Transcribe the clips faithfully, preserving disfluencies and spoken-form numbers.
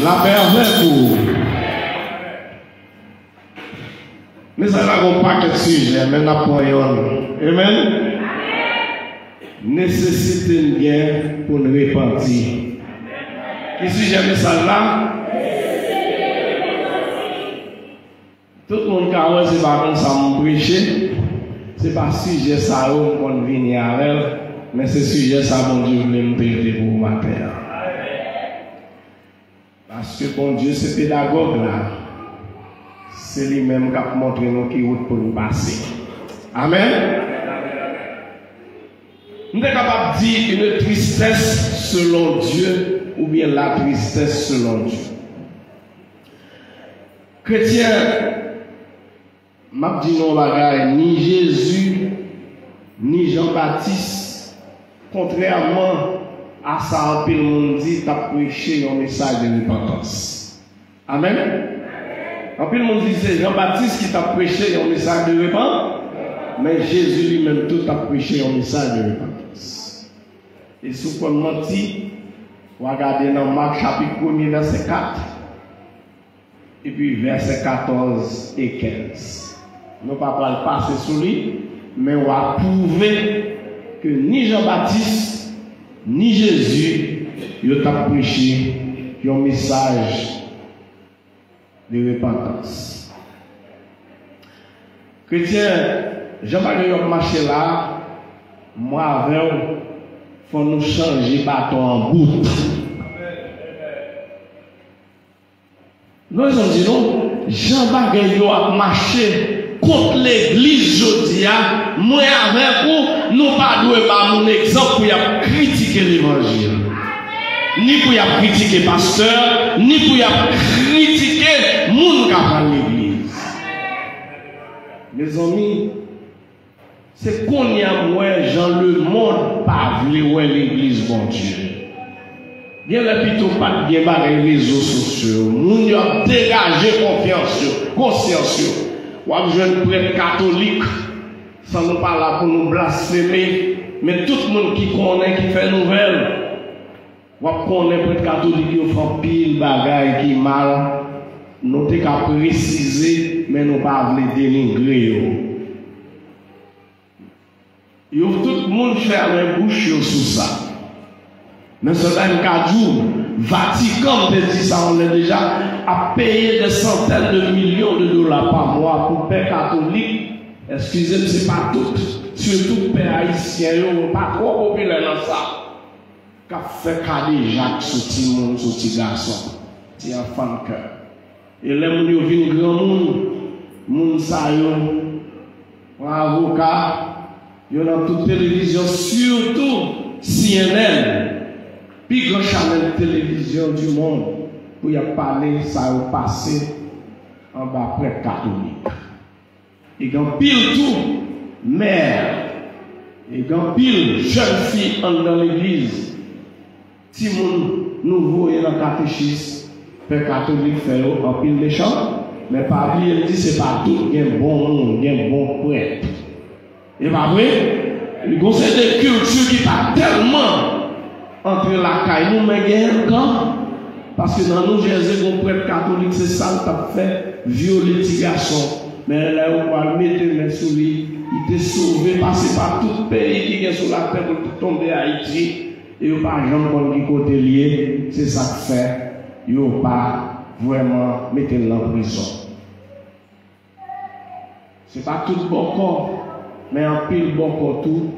Lapè avèk ou. Mesaj la gen yon pakèt sijè, men n ap pran yonn. Amen. Nesesite n gen pou n repanti. Ki sijè mesaj la? Tout moun ka wè se pa konsa m preche. Se pa sijè sa yo m konn vini avè l, men se sijè sa Bondye vle m trete pou maten an. Paske Bondye se pedagòg la. Se li menm k ap montre nou ki wout pou n pase. Amen. M te kapab di une tristesse selon Dieu oubyen la tristesse selon Dieu. Kretyen, m ap di nou yon bagay, ni Jezi, ni Jan Batis, kontrèman a sa anpil moun di, t ap preche yon mesaj de repantans. Amen. Anpil moun di se Jan Batis ki t ap preche yon mesaj de repantans, men Jezi li menm tou t ap preche yon mesaj de repantans. E si w kwè m manti, w a gade nan Mak chapit premye vèsè kat, epi vèsè katòz e kenz. Nou pa pral pase sou li, men w a twouve ke ni Jan Batis, ni Jezi, yo t ap preche yon mesaj de repantans. Kretyen, jan bagay yo ap mache la, mwen avè w, fò nou chanje baton an bout. Nou wè sa m di nou, jan bagay yo ap mache kont legliz jodi a, mwen avèk ou, nou pa dwe ba moun egzanp pou y ap kritike levanjil, ni pou y ap kritike pastè, ni pou y ap kritike moun k ap al legliz. Mezanmi, se kounye a m wè jan lemonn pa vle wè legliz Bondye. Gen lè pito pa t gen bagay rezo sosyo yo. Moun yo ap degaje konfyans yo, konsyans yo. W ap jwenn prèt katolik, san nou pa la pou nou blasfeme, men tout moun ki konnen, ki fè nouvèl, w ap konnen prèt katolik yo fè anpil bagay ki mal. Nou te ka presize, men nou pa vle denigre yo. Yo tout moun fèmen bouch yo sou sa. Men sèlman m ka di w, Vatikan, m te di sa yon lè deja, ap peye des centaines de millions de dollars par mois pou pè katolik, eskize m, se pa tout, sitou pè ayisyen yo, yo pa twò popilè nan sa, k ap fè kadejak sou timoun, sou ti gason, ti anfan de kè. E lè moun yo vin granmoun, moun sa yo pran avoka, yo nan tout televizyon, sitou C N N, pi gran chanèl televizyon du monde, pou y ap pale sa yo pase anba prèt katolik. E gen anpil tou mè, e gen anpil jèn fi anndan legliz, timoun nou voye nan katechis, pè katolik fè yo anpil mechan, men pa bliye m di se pa tout gen bon moun, gen bon prèt. E pa vre? Li gon seri de kilti ki pa tèlman antre lakay nou, men genyen l kanmenm. Paske nan New Jersey, gon prèt katolik, se sa l t ap fè, vyole ti gason. Men lè yo pral mete men sou li, li te sove, pase pa tout peyi ki gen sou latè pou l te tonbe Ayiti, e yo pa janm konn ki kote l ye, se sa k fè yo pa vrèman mete l nan prizon. Se pa tout bòkò, men anpil bòkò tou,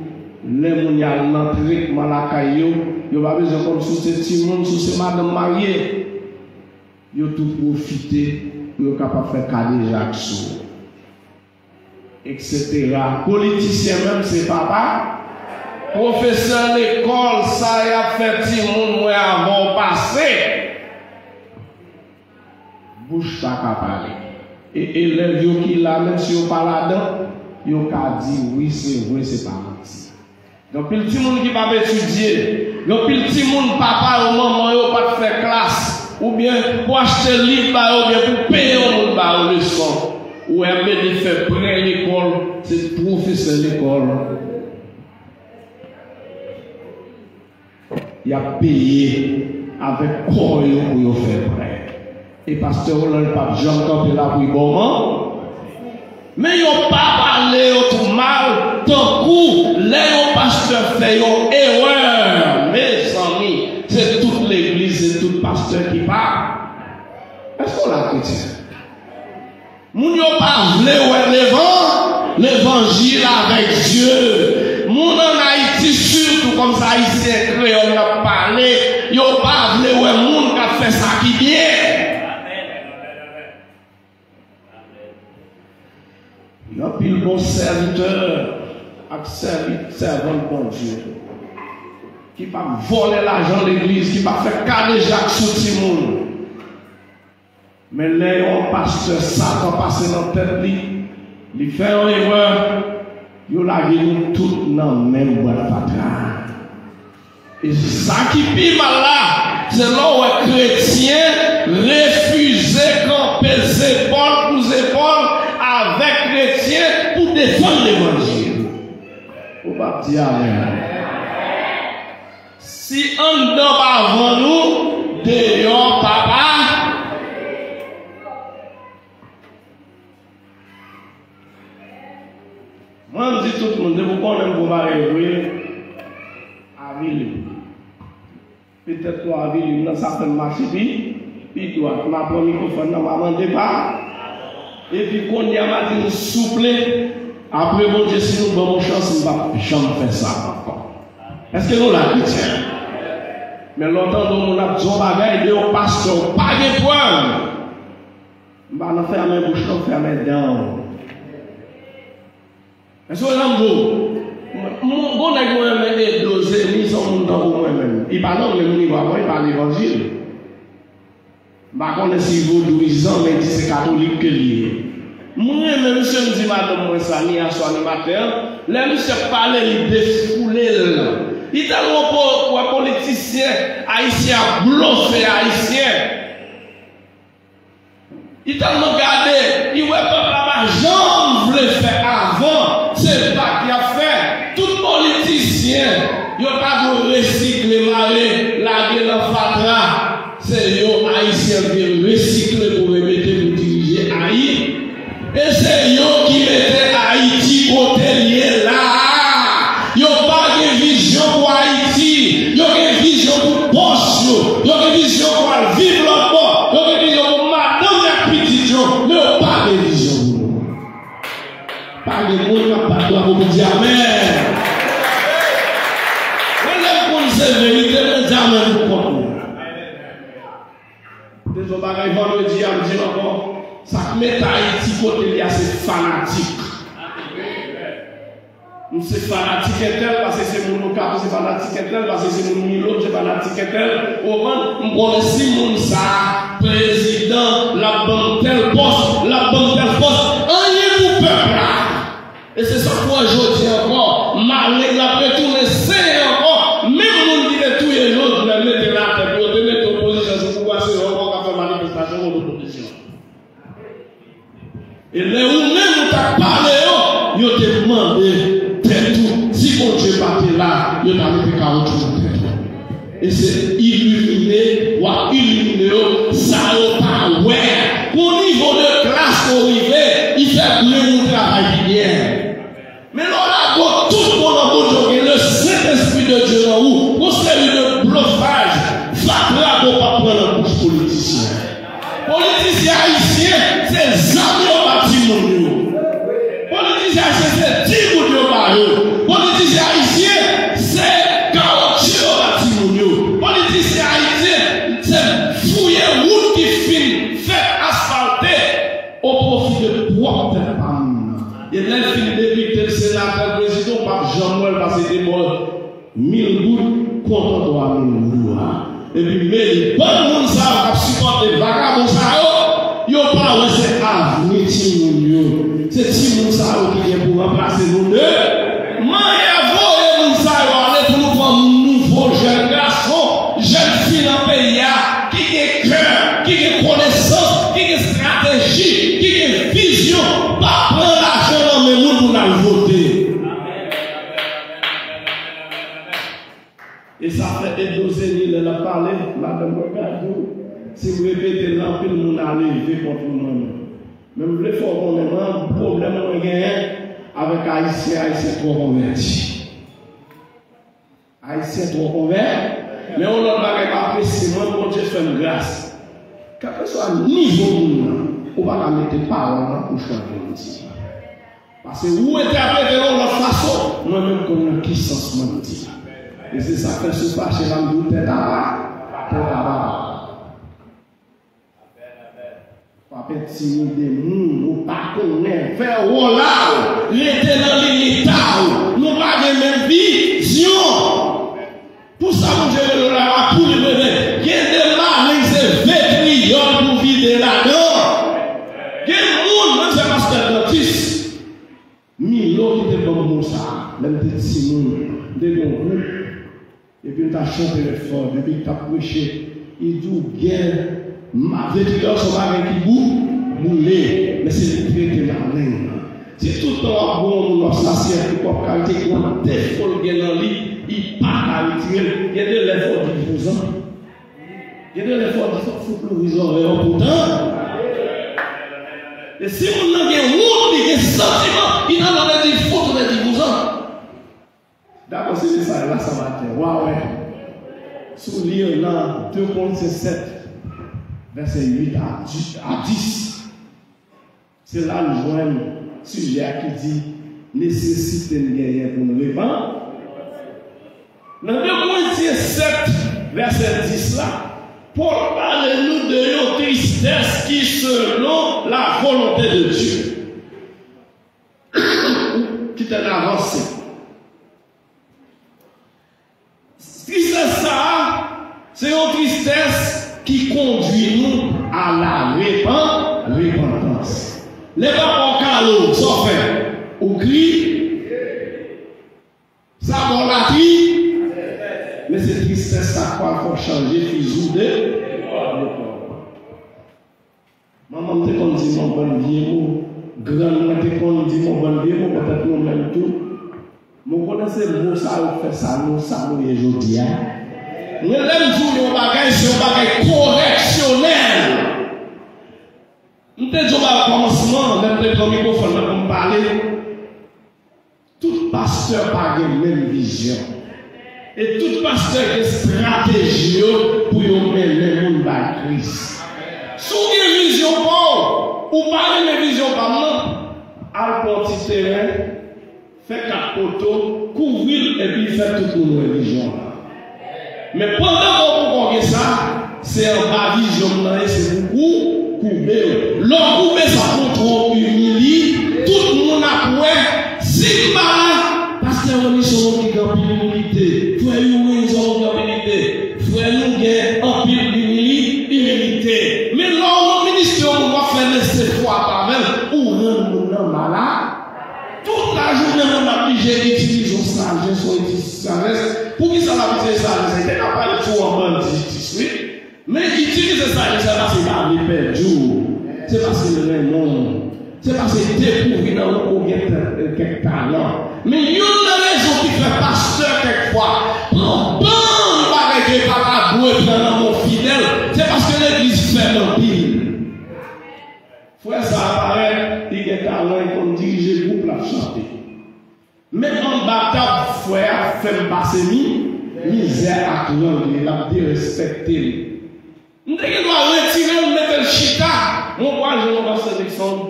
lè moun y al nan tretman lakay yo, yo pa bezwen konn si w se timoun, si w se madanm marye. Yo tou pwofite pou yo kapab fè kadejak sou ou, etsetera. Politisyen menm se papa. Pwofesè lekòl, sa y ap fè timoun mwen avè w pase. Bouch pa ka pale. E elèv yo ki la, menm si yo pa ladan, yo ka di, wi, se vre, se pa manti. Gen anpil timoun ki p ap etidye. Gen anpil timoun, papa yo, manman yo pa t fè klas, oubyen pou achte liv ba yo, oubyen pou peye yon moun ba yo leson. Ou wè, M B D fè prè lekòl, se pwofesè lekòl y ap peye avèk kò yo pou yo fè prè. E pastè Roland p ap janm kanpe la pou l ba w manti. Men yo pa pale yo tou mal, tankou lè yon pastè fè yon erè. Mezanmi, se tout legliz, se tout pastè ki pa. Èske w la, kretyen? Moun yo pa vle wè levan-, levanjil avèk zye. Moun ann Ayiti, sitou kòm se ayisyen kreyòl n ap pale, yo pa vle wè moun k ap fè sa ki byen. Gen anpil bon sèvitè ak sèvi-, sèvant Bondye ki p ap vòlè lajan legliz, ki p ap fè kadejak sou timoun. Men lè yon pastè Satan pase nan tèt li, li fè yon erè, yo lage nou tout nan menm bwat fatra. E sa ki pi mal la, se lè w wè kretyen refize kanpe zepòl pou zepòl avèk kretyen pou defann levanjil. Ou p ap di amèn. Si anndan pa vann ou, deyò pa pa. Mwen, m di tout moun, depi w konnen m gon bagay vre, avili m. Petèt nou avili m nan, sa fè m mache pi, pi dwat. M a pran mikwofòn nan, m a mande pa. Epi kounye a, m a di nou, souple, apre Bondye, si nou ban m yon chans, m p ap janm fè sa ankò. Èske nou la, kretyen? Men lè w tande yon moun ap di yon bagay de yon pastè, w pa gen prèv. M pa nan fèmen bouch, non, fèmen dan w. Èske w janm di w? Mwen, mwen, gon nèg mwen renmen, Edo Zeni, se yon moun tankou mwen menm. Li pa nan menm nivo ak mwen, li pa levanjil. M pa konnen si vodouyizan, men di se katolik ke li ye. Mwen renmen misye, m di madanm mwen sa, ni aswè, ni maten an. Lè misye ap pale, li defoule l. Li tèlman po-, wè politisyen ayisyen ap blofe ayisyen. Li tèlman gade, li wè pèp la pa janm vle fè avan, se vag y ap fè. Tout politisyen, yo ta dwe resikle, mare, lage nan fatra. Se yo, Ayisyen, vin resikle pou remete pou dirije Ayi-, e se yo ki mete Ayiti kote l ye la a. Yo pa gen vizyon pou Ayiti. Yo gen vizyon pou pòch yo. Yo gen vizyon pou al viv lòt bò. Yo gen vizyon pou madanm y ak pitit yo. Men yo pa gen vizyon pou nou. Pa gen moun k ap bat bravo pou di amèn. Mwen, lè m konn se verite, mwen di amèn pou kont mwen. Te di yon bagay vandredi a, m di l ankò, sa k mete Ayiti kote l ye a, se fanatik. M se fanatik entèl, paske se moun Okap, m se fanatik entèl, paske se moun Milo, m se fanatik entèl. Ou konprann? M konnen si moun sa a prezidan, l ap ban m tèl pòs, l ap ban m tèl pòs. Anyen pou pèp la. E se sa k fè jodi ankò, maleng l ap retounen senyen ankò. Menm moun ki te touye Jovenel, mete l atè pou yo te mete opozisyon sou pouvwa, se yo ankò k ap fè manifestasyon kont opozisyon. E lè ou menm ou t ap pale yo, yo te mande tèt ou, si Bondye pa te la, yo ta mete kawotchou nan tèt ou. E se ilimine, w ap ilimine yo, sa yo pa wè. Pou nivo de klas ke w rive, li fè grenn ou travay pi byen. Men lè w lage w tout bon nan Bondye, w gen le Saint-Esprit de Dieu nan ou, yon seri de blofaj, fatra ke w p ap pran nan bouch politisyen. Politisyen ayisyen, se zam yo ba timoun yo. Politisyen ayisyen, se ti goud yo ba yo. Politisyen ayisyen, se kawotchou yo ba timoun yo. Politisyen ayisyen, se fouye wout ki fin fèt, asfalte, o pwofi de pwòp tèt pa moun nan. E lè l fin depite, l senatè, l prezidan, w p ap janm wè l pase de bò mil goud, kontan twa mil goud ou a. Epi men li, bann moun sa yo k ap sipòte vagabon sa yo, yo pa wè se avni timoun yo. Se timoun sa yo ki gen pou ranplase nou de. Manyè voye moun sa yo ale pou nou pran nouvo jèn gason, jèn fi nan peyi a, ki gen kè, ki gen konesans, ki gen estrateji, ki gen vizyon, pa pran lajan nan men moun pou n al vote. E sa fè Edo Zeni lè l ap pale, madanm mwen ka di w, Si m repete l anpil, moun a leve kont mwen menm. Men m vle fè w konnen, mwen, pwoblèm mwen genyen avèk Ayisyen, Ayisyen twò konvèti. Ayisyen twò konvèti. Men yon lòt bagay m apresye, mwen, Bondye fè m gras. Kèlkeswa nivo moun nan, ou pa ka mete pawòl nan pou chanje yon ti. Paske ou entèprete l yon lòt fason, mwen menm konn nan ki sans mwen di. E se sa k fè si w fache la, m di w tèt apa, tèt apa. Pa entimide moun ou pa konnen. Fè wòl a w, rete nan limit a w. Nou pa gen menm vizyon. Pou sa Bondye rele w la, pou li rele. Gen de maleng se vitriyòl pou vide ladan. Gen moun, mwen se pastè Dantis. Milo ki te ban m mo sa a, lè m te timoun, m te gen yon gwoup, epi m t ap chante lè fò, depi m t ap preche, li di w gen ma-, vitriyòl se yon bagay ki bou-, boule, men se li k rete nan men w. Si tout tan w ap bon moun, w ap sasye, epi w ap kalite, gen yon defo l gen nan li, li pa ka retire l, gen de lè fò di vouzan. Gen de lè fò di fòk fout louvri zòrèy ou pou tande. E si moun nan gen wont, li gen santiman, li nan lòd di fout ou di vouzan. Dakò, se mesaj la sa maten. Wa wè. Si w li nan de Korentyen sèt, vèsè uit a dis, a dis. Se la n jwenn sijè a ki di nesesite n genyen pou n repanti. Nan de Korentyen sèt, vèsè dis la, Pòl pale nou de yon tristès ki selon la volonte de Dye. Kite n avanse. Tristès sa a, se yon tristès ki kondui nou a la repan-, repantans. Lè papa w kale w, sa w fè? Ou kri? Sa ba w latri? Men se tristès sa k pral fè w chanje fizi w de. Manman m te konn di m yon bann vye mo, grann mwen te konn di m yon bann vye mo, petèt nou menm tou. Men w konnen se mo sa yo k fè sa nou, sa nou ye jodi a. Mwen, lè m di w yon bagay, se yon bagay koreksyonèl. M te di w bagay kòmansman, lè m te pran mikwofòn nan pou m pale. Tout pastè pa gen menm vizyon. E tout pastè gen estrateji yo pou yo mennen moun bay Kris. Si w gen vizyon pa w, ou pa renmen vizyon pa m nan, al pran ti teren, fè kat poto, kouvri l, epi fè tout moun wè vizyon an. Men pandan w poko gen sa, se anba vizyon m nan ye, se pou kou-, koube w. Lè w koube, sa montre w imilye, tout moun ap wè. Si m pa la, pastè Rony se yon moun ki gen anpil imilite. Frè Youri se yon moun ki gen anpil imilite. Frè nou gen anpil imili-, imilite. Men lè w nan ministè yon moun w ap fè lese fwa pa avè l, ou rann moun nan malad. Tout lajounen, moun ap blije itilize yon sajès, yon itilize sajès. Poukisa l ap itilize sajès? Li te ka pale sou yon bandi itis, wi. Men itilize sajès la, se paske li pa vle pèdi w. Se paske l renmen w. Se paske l dekouvri nan ou gen kèk, kèk talan. Men youn nan rezon ki fè pastè kèk fwa pran bann bagay ke li pa ta dwe pran nan men yon fidèl, se paske legliz fèb anpil. Frè sa a parèt, li gen talan, li konn dirije gwoup, l ap chante. Men anba tab, frè a fè m pase mi, mizè ak lang li, l ap derespekte m. M te gen dwa retire l, mete l chita. Mwen pral jwenn yon pastè Nixon,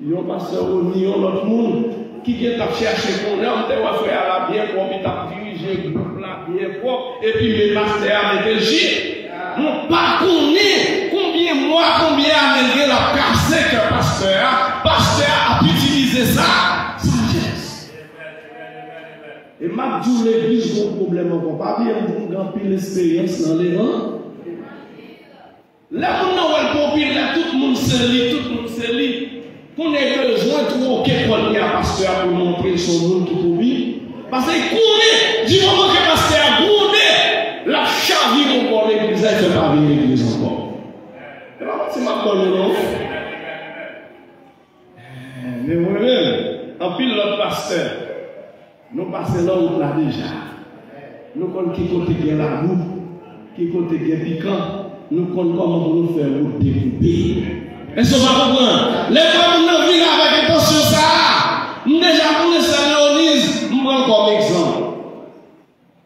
yon pastè Rony, yon lòt moun ki gen t ap chèche konnen. M te wè frè a la byen pwòp, li t ap dirije gwoup la byen pwòp, epi men pastè a mete l chita. Mwen pa konnen konbyen mwa, konbyen ane l gen l ap kase kè pastè a. Pastè a ap itilize sa, sajès. E m ap di w, legliz gon pwoblèm ankò. Pa bliye m di w m gen anpil esperyans nan levan-. Lè moun nan wè l popilè, tout moun se li, tout moun se li. Kounye a, li bezwen twoke kòlye a pastè a pou l montre l se yon moun ki popi-. Paske li konnen, di moman ke pastè a gwonde, l ap chavire yon bò legliz la, li fè pavye legliz ankò. E pa manti m ap ba nou, non. Men mwen menm, anpil lòt pastè, nou pase nan wout la deja. Nou konn ki kote gen labou, ki kote gen pikan, Nou konn kòman pou nou fè wout dekoupe. Èske w pa konprann? Lè m wè moun nan vin avèk entansyon sa a, m deja konnen sè Leoniz, m pran l kòm egzanp.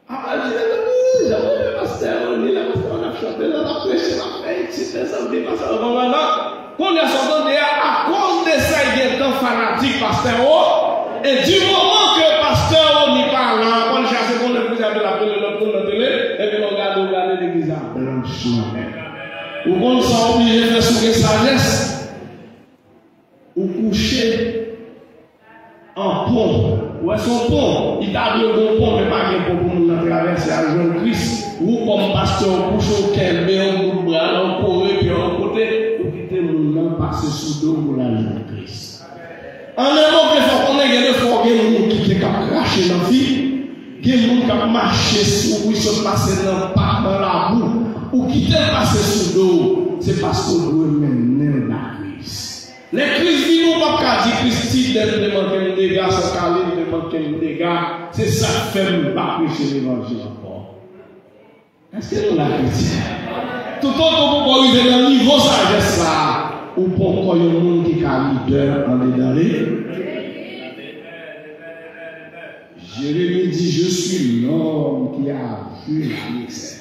Apre l di, "Mezanmi, jan mwen renmen pastè Leoniz, lè pastè Leoniz ap chante, lè l ap preche, l ap fè etid, mezanmi, pastè Leoniz, konprann la." Kounye a sa w tande a, akoz de sa, l gentan fanatik pastè O. E di moman ke pastè O ni pa la ankò, l chache konnen poukisa l ap rele lòt moun nan tele, epi lè w gade, w gade legliz la blanch nèt. Ou konn sa w oblije fè si w gen sajès? Ou kouche an pon. Ou wè se yon pon. Li ta dwe gen yon pon, men pa gen pon pou moun nan travèse al jwenn Kris. Ou kòm pastè, ou kouche, ou kenbe yon bout bra la, ou kore pye w yon kote, ou kite moun nan pase sou do w pou l al jwenn Kris. An en mo, fò konnen gen de fwa gen moun ki te k ap krache nan fi, gen moun k ap mache sou ou, sot pase nan pak, nan labou. Ou kite l pase sou do w, se paske w dwe mennen l ba Kris. Lè Kris vini, ou p ap ka di, "Kris, ti dèn te manke m dega, san kale m te manke m dega, se sa k fè m pa preche levanjil ankò." Èske nou la, kretyen? Toutotan w poko rive nan nivo sajès sa a, ou poko yon moun ki ka lidè andedan li. Jeremi di, "Je suis l'homme qui a vu la misère."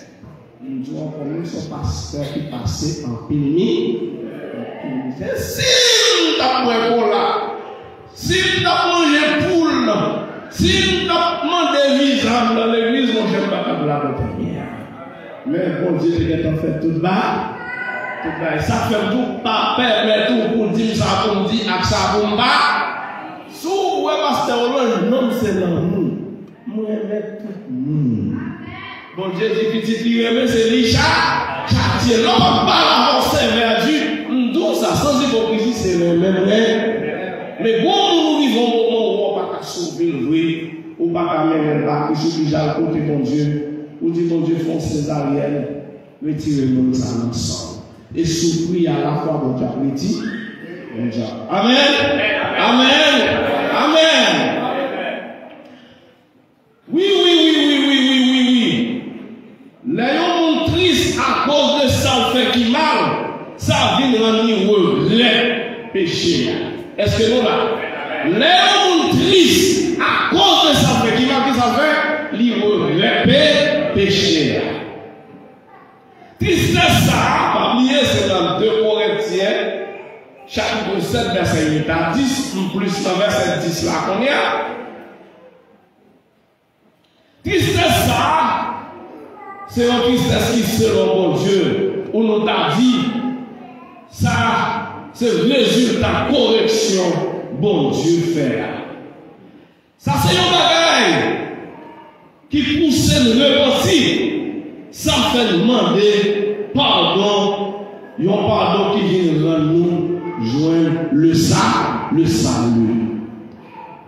M di w ankò, menm si w pastè ki pase anpil mi, anpil mizè. Si m t ap bwè kola, si m t ap manje poul, si m t ap mande viza m nan legliz, monchè, m pa t ap la kote m ye a. Men Bondye te gentan fè tout ba, tout bagay. Sa k fè m tou pa pèmèt ou pou di m sa pou m di ak sa pou m pa. Si w wè pastè Roland, non m se lanmou. Mwen renmen tout moun. Bondye di pitit li renmen, se li cha-, chatye. Lè w ap pale avè w sèvè di, m di w sa, sans hypocrisie, se renmen m renmen. Men gon moun ou rive yon moman ou wè w pa ka sove l vre, ou pa ka mennen l ba Kris, ou oblije al kote Bondye. Ou di, "Bondye, fè yon sezaryèn, retire moun sa nan san w." E sou pri a lafwa Bondye ap retire. Bondye ap. Amèn! Amèn! Amèn! Wi, wi, wi. Lè yon moun tris akoz de sa l fè ki mal, sa vin rann li regrèt peche a. Èske nou la? Lè yon moun tris akoz de sa l fè ki mal, ki sa l fè? Li regrèt pe-, peche a. Tristès sa a, pa bliye, se nan de Korentyen, chapit sèt, vèsè uit a dis, m plis nan vèsè dis la kounye a. Tristès sa a, se yon tristès ki selon Bondye, ou nou ta di, sa se rezilta koreksyon Bondye fè a. Sa se yon bagay ki pouse n repanti, sa fè n mande padon, yon padon ki vin rann nou jwenn le sa-, le salut.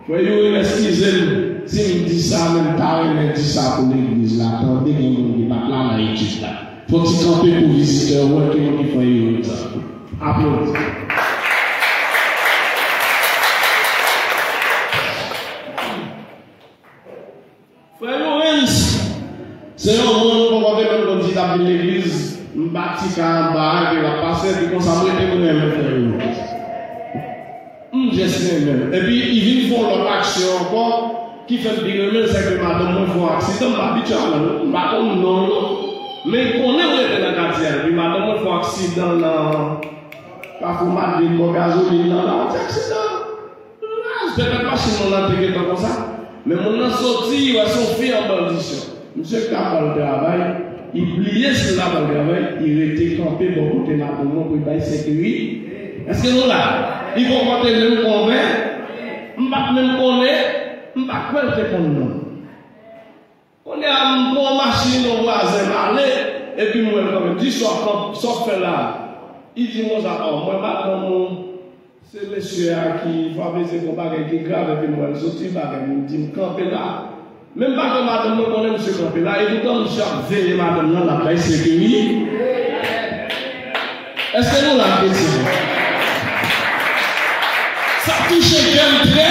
Frè Youri, eskize m si m di sa, men m ta renmen di sa pou legliz la. Tande gen moun ki pa t la nan etid la. Fò ti kanpe pou vizitè wè ki moun ki frè Youri sa. Aplodi. Frè Lawrence, se yon moun mwen poko te menm konn si l ap vin legliz, m bati kay anba a, epi l ap pase, epi konsa m rete m renmen frè Lawrence. M jis renmen l. Epi li vin fè yon lòt aksyon ankò, ki fè m pi renmen l, se ke madanm mwen fè yon aksidan, m pa abitye a non, m pa konn non l non. Men l konnen m rete nan katye a, epi madanm mwen fè yon aksidan nan Kafou Madlin bò gazolin nan la, yon ti aksidan. Raz, pèpèt machin moun nan te gentan konsa. Men moun nan soti, wè se yon fi an bandisyon. Misye ka pral travay, li bliye si l ta pral travay, li rete kanpe bò kote madanm mwen pou l bay sekiri-. Èske nou la? Li poko te menm konvè, m pa t menm konnen, m pa kwè l te konn non. Kounye a, m pran yon machin yon vwazen m ale, epi m wè l kanmenm. Di sa w ap, sa w ap fè la a? Li di m konsa, ò, mwen madanm ou, se mesye a ki frape, se yon bagay ki grav, epi m wè l soti, bagay, m di m kanpe la. Menm pa gen madanm mwen konnen misye kanpe la, epoutan misye ap veye madanm nan, l ap bay sekiri-. Èske nou la, kretyen? Sa touche kè m trè,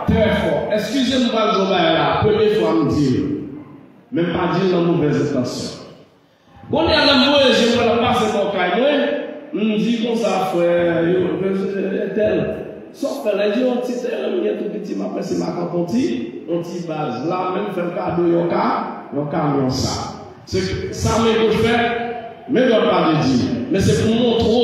trè fò. Eskize m, m pral di yon bagay la, premye fwa m di l, men m pa di l nan movèz entansyon. Kounye a, lè m voye je m, Kay mwen, m di konsa, frè yo, entèl, sa w fè la? Li di, yon ti teren m gen tou piti, m ap wè si m ap pran yon ti, yon ti baz la, menm fè m kado yon ka, yon kamyon sa. Se sa men goch fè, men dwat pa vle di. Men se pou montre w,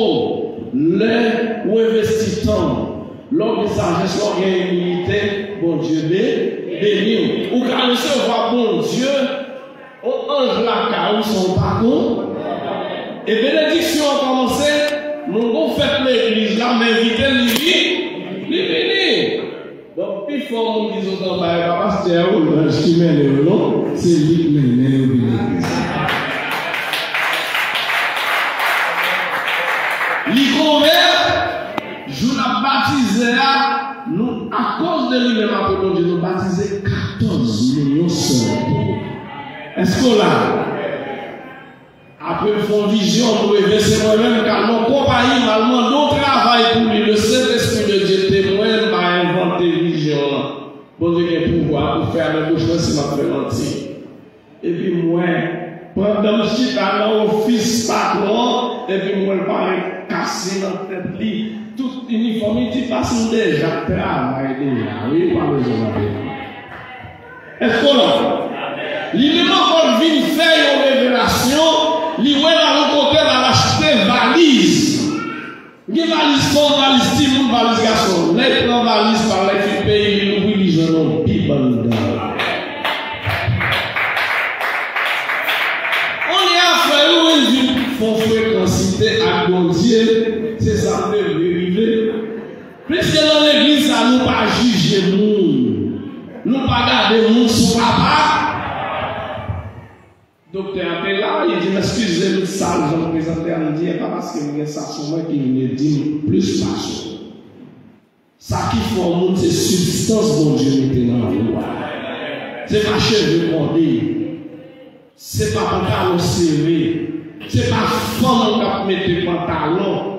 lè ou envesti tan w, lè w gen sajès, lè w gen imilite, Bondye be-, beni w. Ou ka resevwa Bondye, yon anj lakay ou san w pa konn. E benediksyon an kòmanse, nou gon fèt legliz la, m envite l, li vi-, li vini. Donk, pifò moun ki sot anba yo, pa pastè yo, anj ki mennen yo, non. Se li k mennen yo vin legliz la. Li konvè, jou n ap batize a, nou, akoz de li menm, apre Bondye, nou batize katòz moun, yon sèl. Èske w la? Apre m fè yon vizyon, m reve, se mwen menm k al nan konpayi, m al mande yon travay pou li. Le Sentespri de Dye temwen, m pa envante vizyon an. Bondye gen pouvwa pou fè avèk bouch mwen si m ap fè manti. Epi m wè, pandan m chita nan ofis patwon an, epi m wè l parèt kase nan tèt li, tout inifòm, li di, "Pas m deja travay deja, wi, pa bezwen mande." Èske w la? Li menm ankò l vin fè yon revelasyon, li wè l al yon kote, l al achte valiz. Gen valiz fanm, valiz timoun, valiz gason. Lè l pran valiz pa l, lè l fin peye, li louvri, li jwenn yon Bib anndan. Kounye a, frè yo, vin fè yon frekansite ak Bondye, se sa m te vle rive. Piske nan legliz la, nou pa jije moun. Nou pa gade moun sou papa. Doktè a te la, li di m, "Eskize m, sal jan m prezante a," m di, "E pa paske m gen sa sou mwen ki vle di m plis pase w." Sa ki fè w moun, se sibstans Bondye mete nan ou a. Se pa cheve kòde. Se pa pantalon sere. Se pa fanm k ap mete pantalon.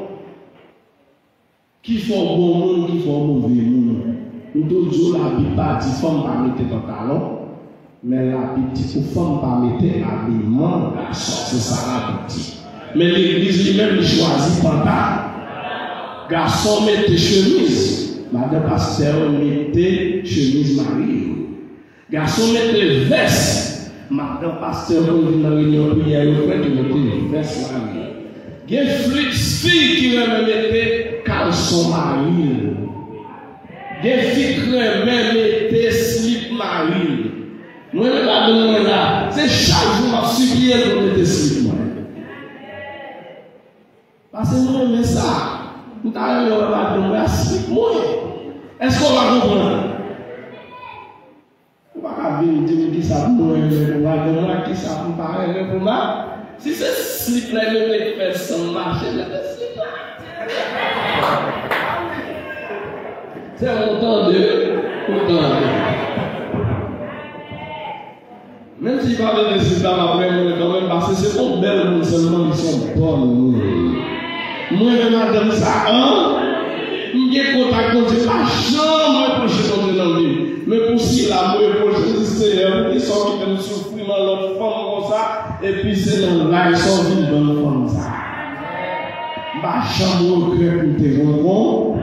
Ki fè w bon moun, ki fè w move moun. M tou di w, Labib pa di fanm pa mete pantalon, men Labib di pou fanm pa mete abiman gason. Se sa Labib di. Men legliz li menm, li chwazi panta. Gason mete chemiz. Madan pastè mete chemiz mari yo. Gason mete vès. Madan pastè konn vin nan reyinyon priyè yo, frè, ki mete vès mari l. Gen fi, fi ki renmen mete kalson mari l. Gen fi k renmen mete slip mari l. Mwen menm madanm mwen la, se chak jou m ap sipliye l pou l mete slip mwen. Paske m renmen sa. M ta renmen wè madanm mwen ak slip mwen. Èske w pa konprann? Ou pa ka vin di m kisa pou mwen renmen pou madanm mwen, kisa pou m pa renmen pou ma. Si se slip la, yo te fè san m mache, mete slip la. Se ou tande, ou tande. Menm si li pa mete slip la, m ap renmen l kanmenm, paske se yon bèl moun sèlman, li se yon bòn moun. Mwen renmen madanm sa, an? M gen kontak Bondye, pa janm repwoche Bondye nan vi m. Men pou sila m repwoche, m di, Seyè, poukisa w kite m soufri nan lòt fanm konsa, epi se nan laj sa w vin ban m fanm sa? M pa janm regrèt m te rankon-,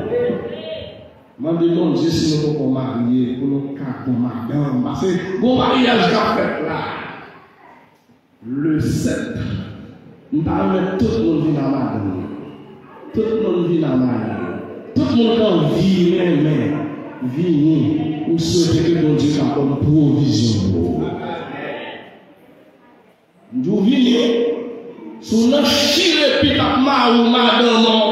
mande Bondye si nou poko marye, pou nou ka gon madanm. Paske gon maryaj k ap fèt la. Le sèt, m ta renmen tout moun vin a madanm yo. Tout moun vin a mari yo. Tout moun k anvi renmen, vini. M swete ke Bondye ka ban m pwovizyon pou ou. M di w vini, si w nan chire pit ak mari w, madanm an,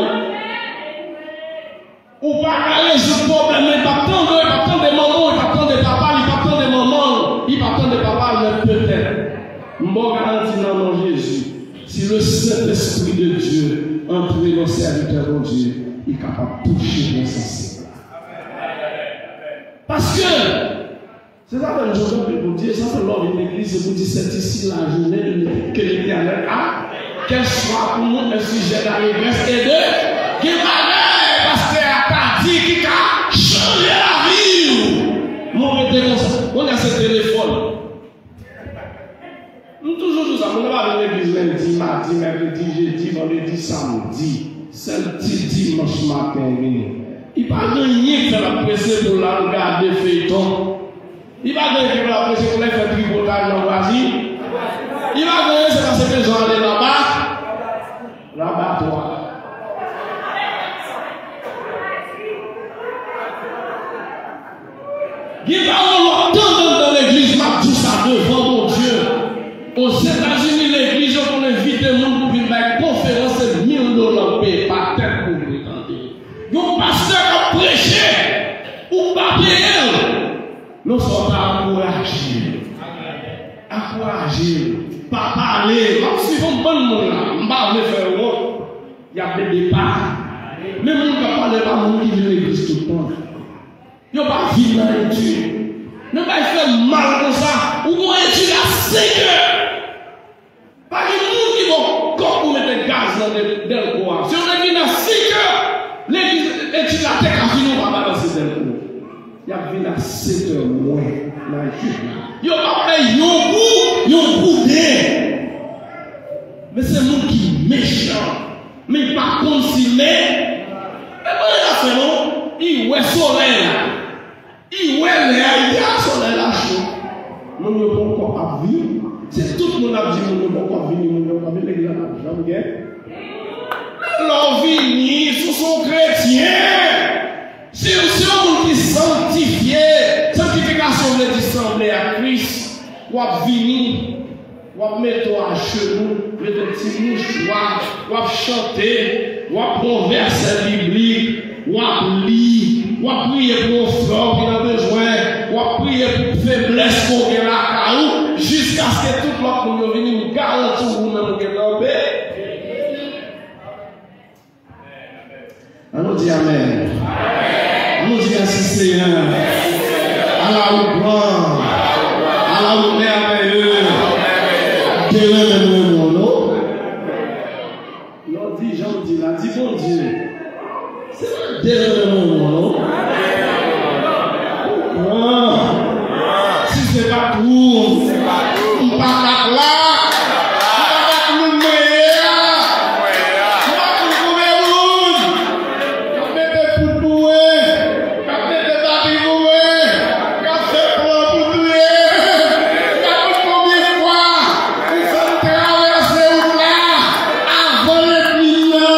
ou pa ka rezoud pwoblèm nan, li p ap tande w, li p ap tande manman w, li p ap tande papa l, li p ap tande manman l, li p ap tande papa l, men petèt, m ba w garanti nan non Jezi, si le Saint-Esprit de Dieu antre nan sèvitè Bondye, li kapab touche pwen sansib la. Paske, se sa fè m jwenn anpil pou di, sa fè lè w vin legliz, se pou di, c'est ici la journée de, que l'Éternel a, qu'elle soit pour nous un sujet d'allégresse et de, gen bagay pastè a ta di ki ka chanje lavi w. Mwen rete konsa. Kounye a se telefòn. M toujou di w sa, moun nan pa vin legliz lendi, madi, mèkredi, jedi, Vandredi, samdi, sèl ti dimanch maten vini. Li pa gen anyen k fè l ap prese pou l al gade feyton. Li pa gen anyen k fè l ap prese pou l al fè tripotay nan vwazin. Li pa gen anyen, se paske l bezwen ale laba, labatwa. Gen pawòl w ap tande anndan legliz, m ap di w sa devan Bondye. Ozetazini, legliz yo konn envite moun pou vin bay konferans, se mil dola w peye pa tèt pou w vin tande. Yon pastè k ap preche, ou pa peye l. Non, sa w ta ankouraje l. Ankouraje l. Pa pale. M ap swiv yon bann moun la. M pa vle fè yo wont. Y ap vle depa. Men moun k ap pale pa moun ki vin legliz tout tan. Yo pa vin nan etid. Nan bay fè mal konsa. Ou gon etid a senk è. Pa gen moun ki ba w kòb pou mete gaz nan de-, dèlko a. Si w te vin a senk è, legliz, etid la te ka fini, ou pa balanse dèlko. Y ap vin a sèt è mwen nan etid la. Yo p ap fè yon gou, yon gouden. Men se moun ki mechan. Men li pa konn si men. Men pa anyen l ap fè non. Li wè solèy la. Li wè lè a, li di, a, solèy la cho. Moun yo poko ap vini. Si tout moun ap di moun yo poko ap vini, moun yo poko ap vini, legliz la p ap janm gen. Lè w vini, si w se yon kretyen, si w se yon moun ki sanktifye, sanktifikasyon vle di sanble ak Kris, w ap vini. W ap mete w ajenou, mete yon ti mouchwa, w ap chante, w ap pran vèsè biblik, w ap li, w ap priye pou yon frè w ki nan bezwen, w ap priye pou feblès ke w gen lakay ou, jiskaske tout lòt moun yo vini, m garanti w, ou menm ou gentan beni. An nou di amèn. An nou di mèsi Senyè. Ala ou gran. Ala ou mèvèye. Dye renmen nou, non. Lè w di jan w di la, di Bondye. Se pa Dye renmen nou, non. Ou gran. Si se pa t ou, m pa t ap la. M pa t ap loul mwen ye a. M pa t loul konbyen moun k ap mete poud pou mwen, k ap mete tapi pou mwen, k ap fè plan pou touye m. M pa t konn konbyen fwa ou fè m travèse wout la avan lènmi m nan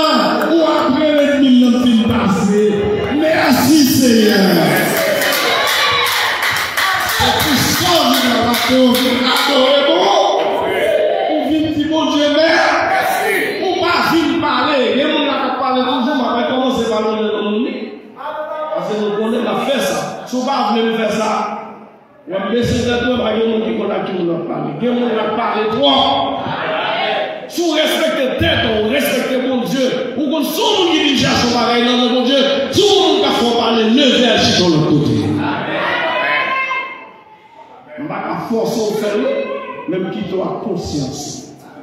ou apre lènmi m nan fin pase. Mèsi, Senyè. Se pou sa w vin nan bato, w vin adore bon. Ou vin di Bondye mèsi. Ou pa vin pale. Gen moun la k ap pale toujou, m ap rekòmanse pale nan non moun li. Paske nou konnen m ap fè sa. Si w pa vle m fè sa, w ap bese tèt mwen, pa gen moun ki konn ak ki moun ap pale. Gen moun k ap pale twòp. Si w respekte tèt ou, w respekte Bondye, ou konn si w moun ki vin chèche yon bagay nan men Bondye, si w moun k ap fè w pale, leve al chita yon lòt kote. M pa ka fòse w fè l non, men m kite w ak konsyans ou.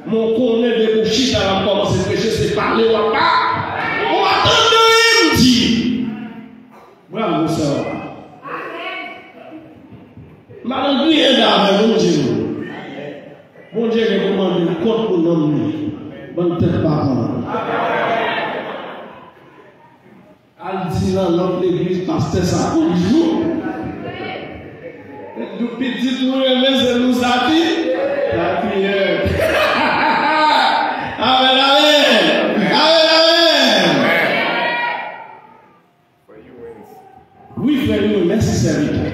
Men w konnen depi w chita la, m kòmanse preche, se pale w ap pa-, ou pa tande anyen m di. Bravo, sè. M pa nan griyen avè Bondye, non. Bondye gen pou mande l kont pou nanm li. Bann tèt pa pran. Al di nan lòt legliz, pastè sa konn nou. Pitit nou renmen se nou sa ki, sa ki ye. Amèn, amèn. Amèn, amèn. Wi, frè Youri, mèsi sèvitè.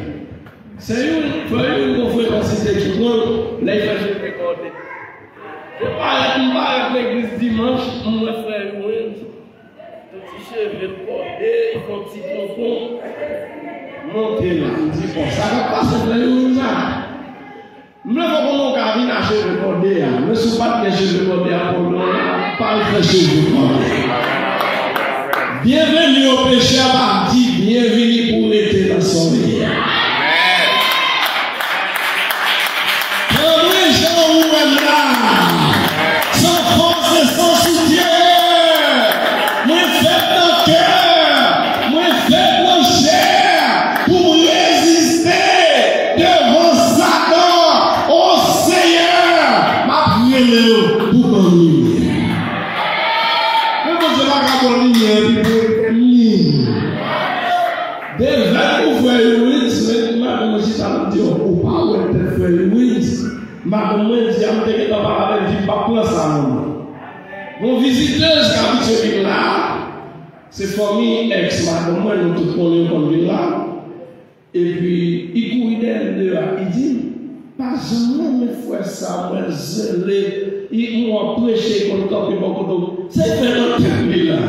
Sè Youri, frè Youri, gon frekansite ki pran l, lè l fè cheve kòde. Se parèt, m parèt legliz dimanch, m wè frè Youri, yon ti cheve kòde, yon ti ponpon. Monte la, m di, bon, sa k ap pase frè Youri sa? M vle fè w konnen w ka vin a cheve kòde a, men si w pa t gen cheve kòde a, pwoblèm la pa al fè cheve kòde. Byenveni o peche a pa di byenveni pou rete nan solèy a. Pran mwen jan ou wè m la, san fòs e san soutyen. Mwen fèt nan kè, mwen fèt nan chè, pou m reziste devan Satan. O Senyè, m ap rele w pou ban m limyè. epi pou etènite. Devèt pou frè Ewins, men madanm mwen chita, l ap di, "Oh, ou pa wè tèt frè Ewins?" Madanm mwen di, "A, m te gentan pale avè l, di m p ap pran sa non." Gon vizitèz k abitye vin la, se fanmi èks madanm mwen, nou tout konnen yo konn vin la. Epi, li kouri dèyè m deyò a, li di, "Pa janm renmen frè sa, mwen zele, li, m wè w ap preche, konn kanpe bò kote w, se fè nan tèt li la."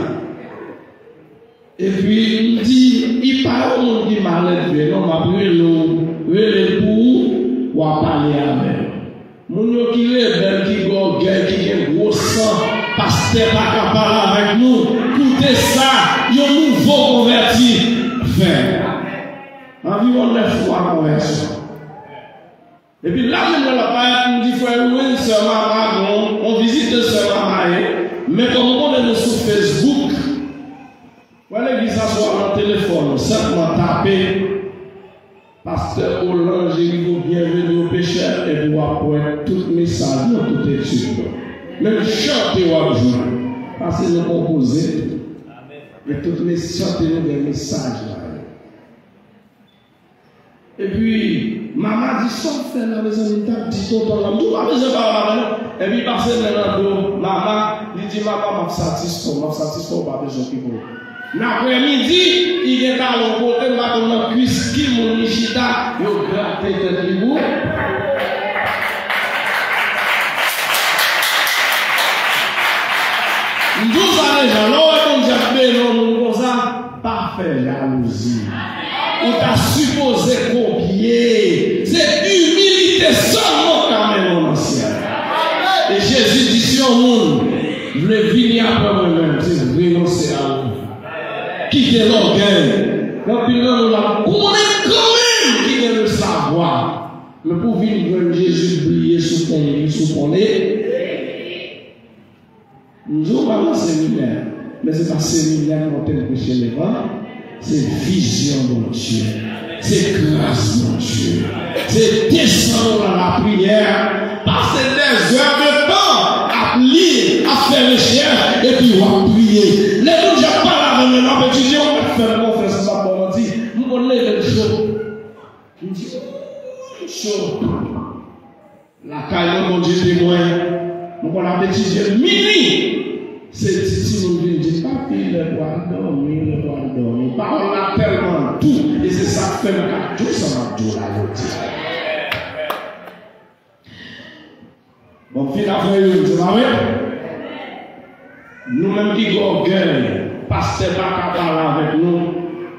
Epi, m di, "Li pa yon moun ki malèt vre non, m ap rele w, rele l pou ou, w a pale avè l." Moun yo ki rebèl, ki gen ògèy, ki gen gwo san, pastè pa ka pale avèk nou. Koute sa yon nouvo konvèti fè. Anviwon nèf mwa konvèsyon. Epi la menm nan lapayèt, m di, "Frè Louis, sè Mama, gon, on vizit de sè Mama ye." Men kòm m konnen nou sou Facebook, wè legliz aswè a nan telefòn ou, senpman tape Pastè Olange Rigaud, Bienvenue aux Pécheurs, epi w ap wè tout mesaj yo, tout etid yo. Menm chante w ap jwenn. Pase nou konpoze tou. E tout mes-, chante nou gen mesaj la yo. Epi, Mama di, "Sa w fè la, mezanmi?" M t ap di tonton la, m di, "Ou pa bezwen pale avè l non." Epi, li pase men nan do Mama, li di, "Mama, m ap satisfè w, m ap satisfè w, pa bezwen okipe w." Nan aprèmidi, li gen talon kote, m pa konn nan kwis ki moun li chita, yo grate tèt li pou. M di w sa deja, lè w wè Bondye ap beni yon moun konsa, pa fè jalouzi. Ou ta sipoze kopye. Se imilite sèlman k ka mennen w nan syèl. E Jezi di, "Si yon moun vle vini apre mwen menm, se renonse a ou. Kite lògèy." Gen anpil nan nou la, ou konnen kanmenm ki gen le savwa. Men pou w vin jwenn Jezi, bliye sou konnen, sou konnen. M di w pa nan seminè, men se pa seminè k monte l preche levanjil. Se vizyon Bondye. Se gras Bondye. Se desann ou nan lapriyè. Pase dèzè de tan ap li, ap fè rechèch, epi w ap priye. Lè Bondye ap pale avè mwen, m ap etidye, w ap fè m konfyans, m p ap ba w manti. M konn leve l cho. M di, "Cho." Lakay mwen, Bondye temwen, mwen konn ap etidye mini. Se ti timoun vin di, "Papi, lè pou al dòmi, lè pou al dòmi." Pawòl la tèlman dou, e se sa k fè m ka di w sa m ap di w la jodi a. Bon, m fin ap fè youn, se pa vre? Nou menm ki gen ògèy, pastè pa ka pale avèk nou.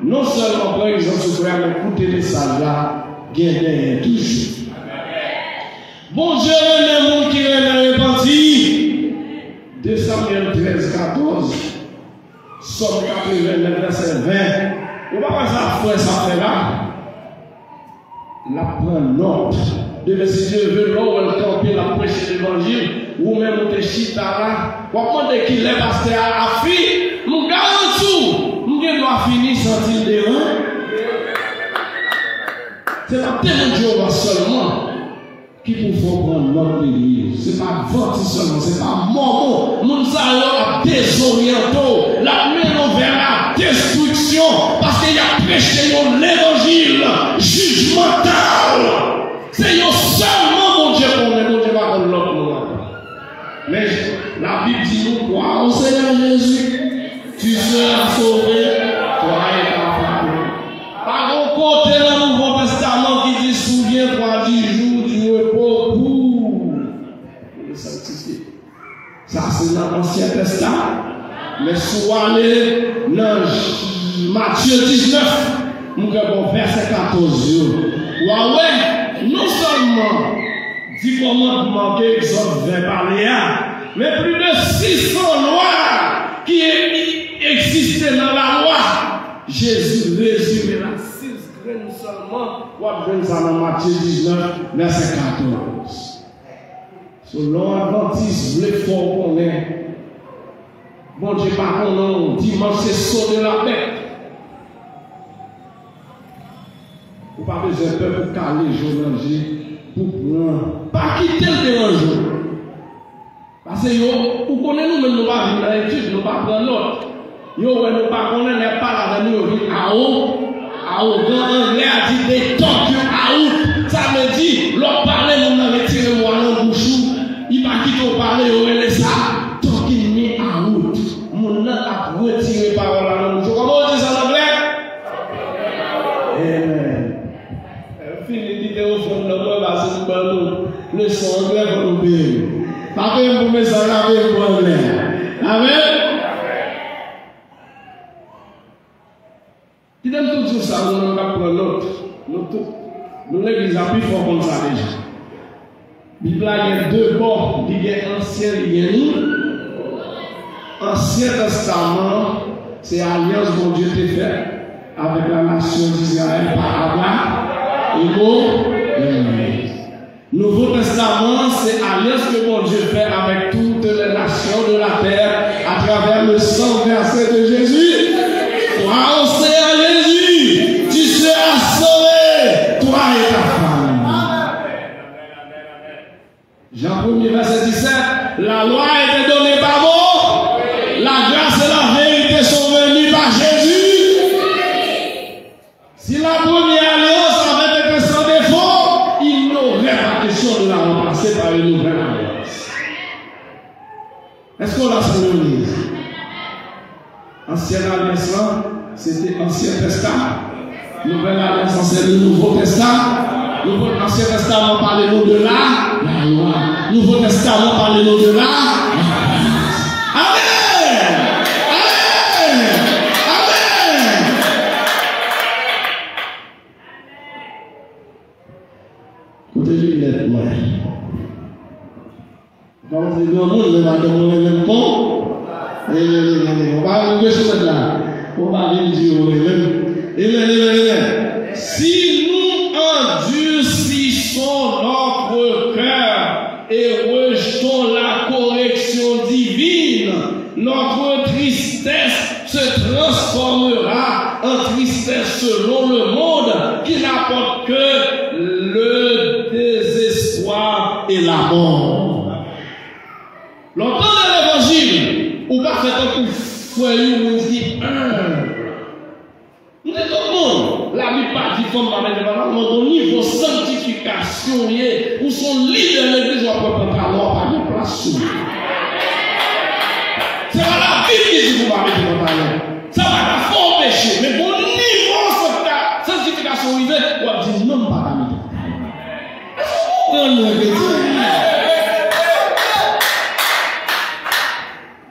Non sèlman pran egzanp sou frè a, men koute mesaj la, gen dèyè toujou. Bondye renmen moun ki renmen repanti. De Samyèl trèz katòz, Sòm katreven nèf, vèsè ven. Ou pa wè sa frè sa fè la? L ap pran nòt. Demen, si Dye vle, lè w wè l kanpe, l ap preche levanjil, ou menm ou te chita la, w ap mande kilè pastè a ap fin. M garanti w, m gen dwa fini santi l devan. Se pa temwen Jewova sèlman ki pou fè w pran nòt legliz. Se pa advantis sèlman, se pa mòmon. Moun sa yo ap dezoryante w, l ap mennen w vè la destriksyon, paske y ap preche yon levanjil jijmantal. Se yo sèlman Bondye konnen, Bondye pa konn lòt moun ankò. Men Labib di nou, "Crois au Seigneur Jésus, tu seras sauvé, toi et ta famille." Pa gon kote nan Nouvo Testaman ki di, "Souviens-toi du jour du repos pour le sanctifier." Sa se nan Ansyen Testaman. Men si w ale nan J-, Matye diznèf, m gen bon vèsè katòz yo. W a wè, non sèlman Di kòmandman ke Egzòd ven pale a, men plis de sis san lwa ki e-, egziste nan lalwa, Jezi rezime l a sis grenn sèlman, w ap jwenn sa nan Matye diznèf, vèsè katòz. So, lè yon advantis vle fè w konnen, Bondye pa konnen w, dimanch se sone lapèt. Ou pa bezwen pè pou kale je w nan je, pou pran. Pa kite l deranje w. Paske yo, ou konnen nou menm nou pa vin nan etid, nou pa pran nòt. Yo wè nou pa konnen, lè y ap pale avè nou, yo vin awo-, awogan. Anglè a di they talk you out. Sa vle di, lè w ap pale, moun nan retire mo a nan bouch ou, li pa kite w pale, yo rele sa talking me out. Moun nan ap retire pawòl la nan bouch ou. Kòman yo di sa an anglè? Amen. Fini kite ofrann nan mwen, pase m ban nou leson anglè pou nou peye. Pa peye m pou mesaj la, peye m pou anglè. Amen. Kite m tou di w sa, nou menm k ap pran nòt, nou tout, nou legliz la pi fò konn sa deja. Bib la gen de bò, li gen ansyen, li gen nou. Ansyen Testaman an, se alyans Bondye te fè avèk la nasyon Dizrayèl pa Abraram e Mo-, Nouvo Testaman an, se alyans ke Bondye fè avèk toutes les nations de la terre à travers le sang versé de Jésus. Crois au Seigneur Jésus, tu seras sauvé, toi et ta famille. Jan premye vèsè disèt, la loi a été donnée par Mo-, la grâce et la vérité sont venues par Jésus. Si la première alliance avait été sans défaut, il n'aurait pas question de la remplacer par une nouvelle alliance. Èske w la, Seyè Moyiz? Ansyen alyans lan, se te Ansyen Testaman. Nouvèl alyans lan, se le Nouvo Testaman. Nouvo, Ansyen Testaman pale nou de la, la lwa. Nouvo Testaman pale nou de la, la gras. Amèn! Amèn! Amèn! Kote linèt mwen? Ou kòmanse granmoun, men madanm ou renmen m kon. Amen, amen, amen. Ou pa renmen m, sou mèt la. Ou pa vin di ou renmen m. Amen, amen, amen. Si nous endurcissons notre cœur et rejetons la correction divine, notre tristesse se transformera en tristesse selon le monde qui n'apporte que le désespoir et la mort. Lè w tande levanjil, ou pa fè tankou frè Youri ki enb. M di tout moun, Labib pa di fanm pa mete pantalon, men gon nivo sanktifikasyon w ye, ou se yon lidè legliz, w ap wè pantalon an pa gen plas sou ou. Se pa Labib ki di pou w pa mete pantalon. Sa pa ka fè w peche, men gon nivo sankta-, sanktifikasyon w rive, w ap di non, m pa ka mete pantalon. Èske w konprann mwen, kretyen?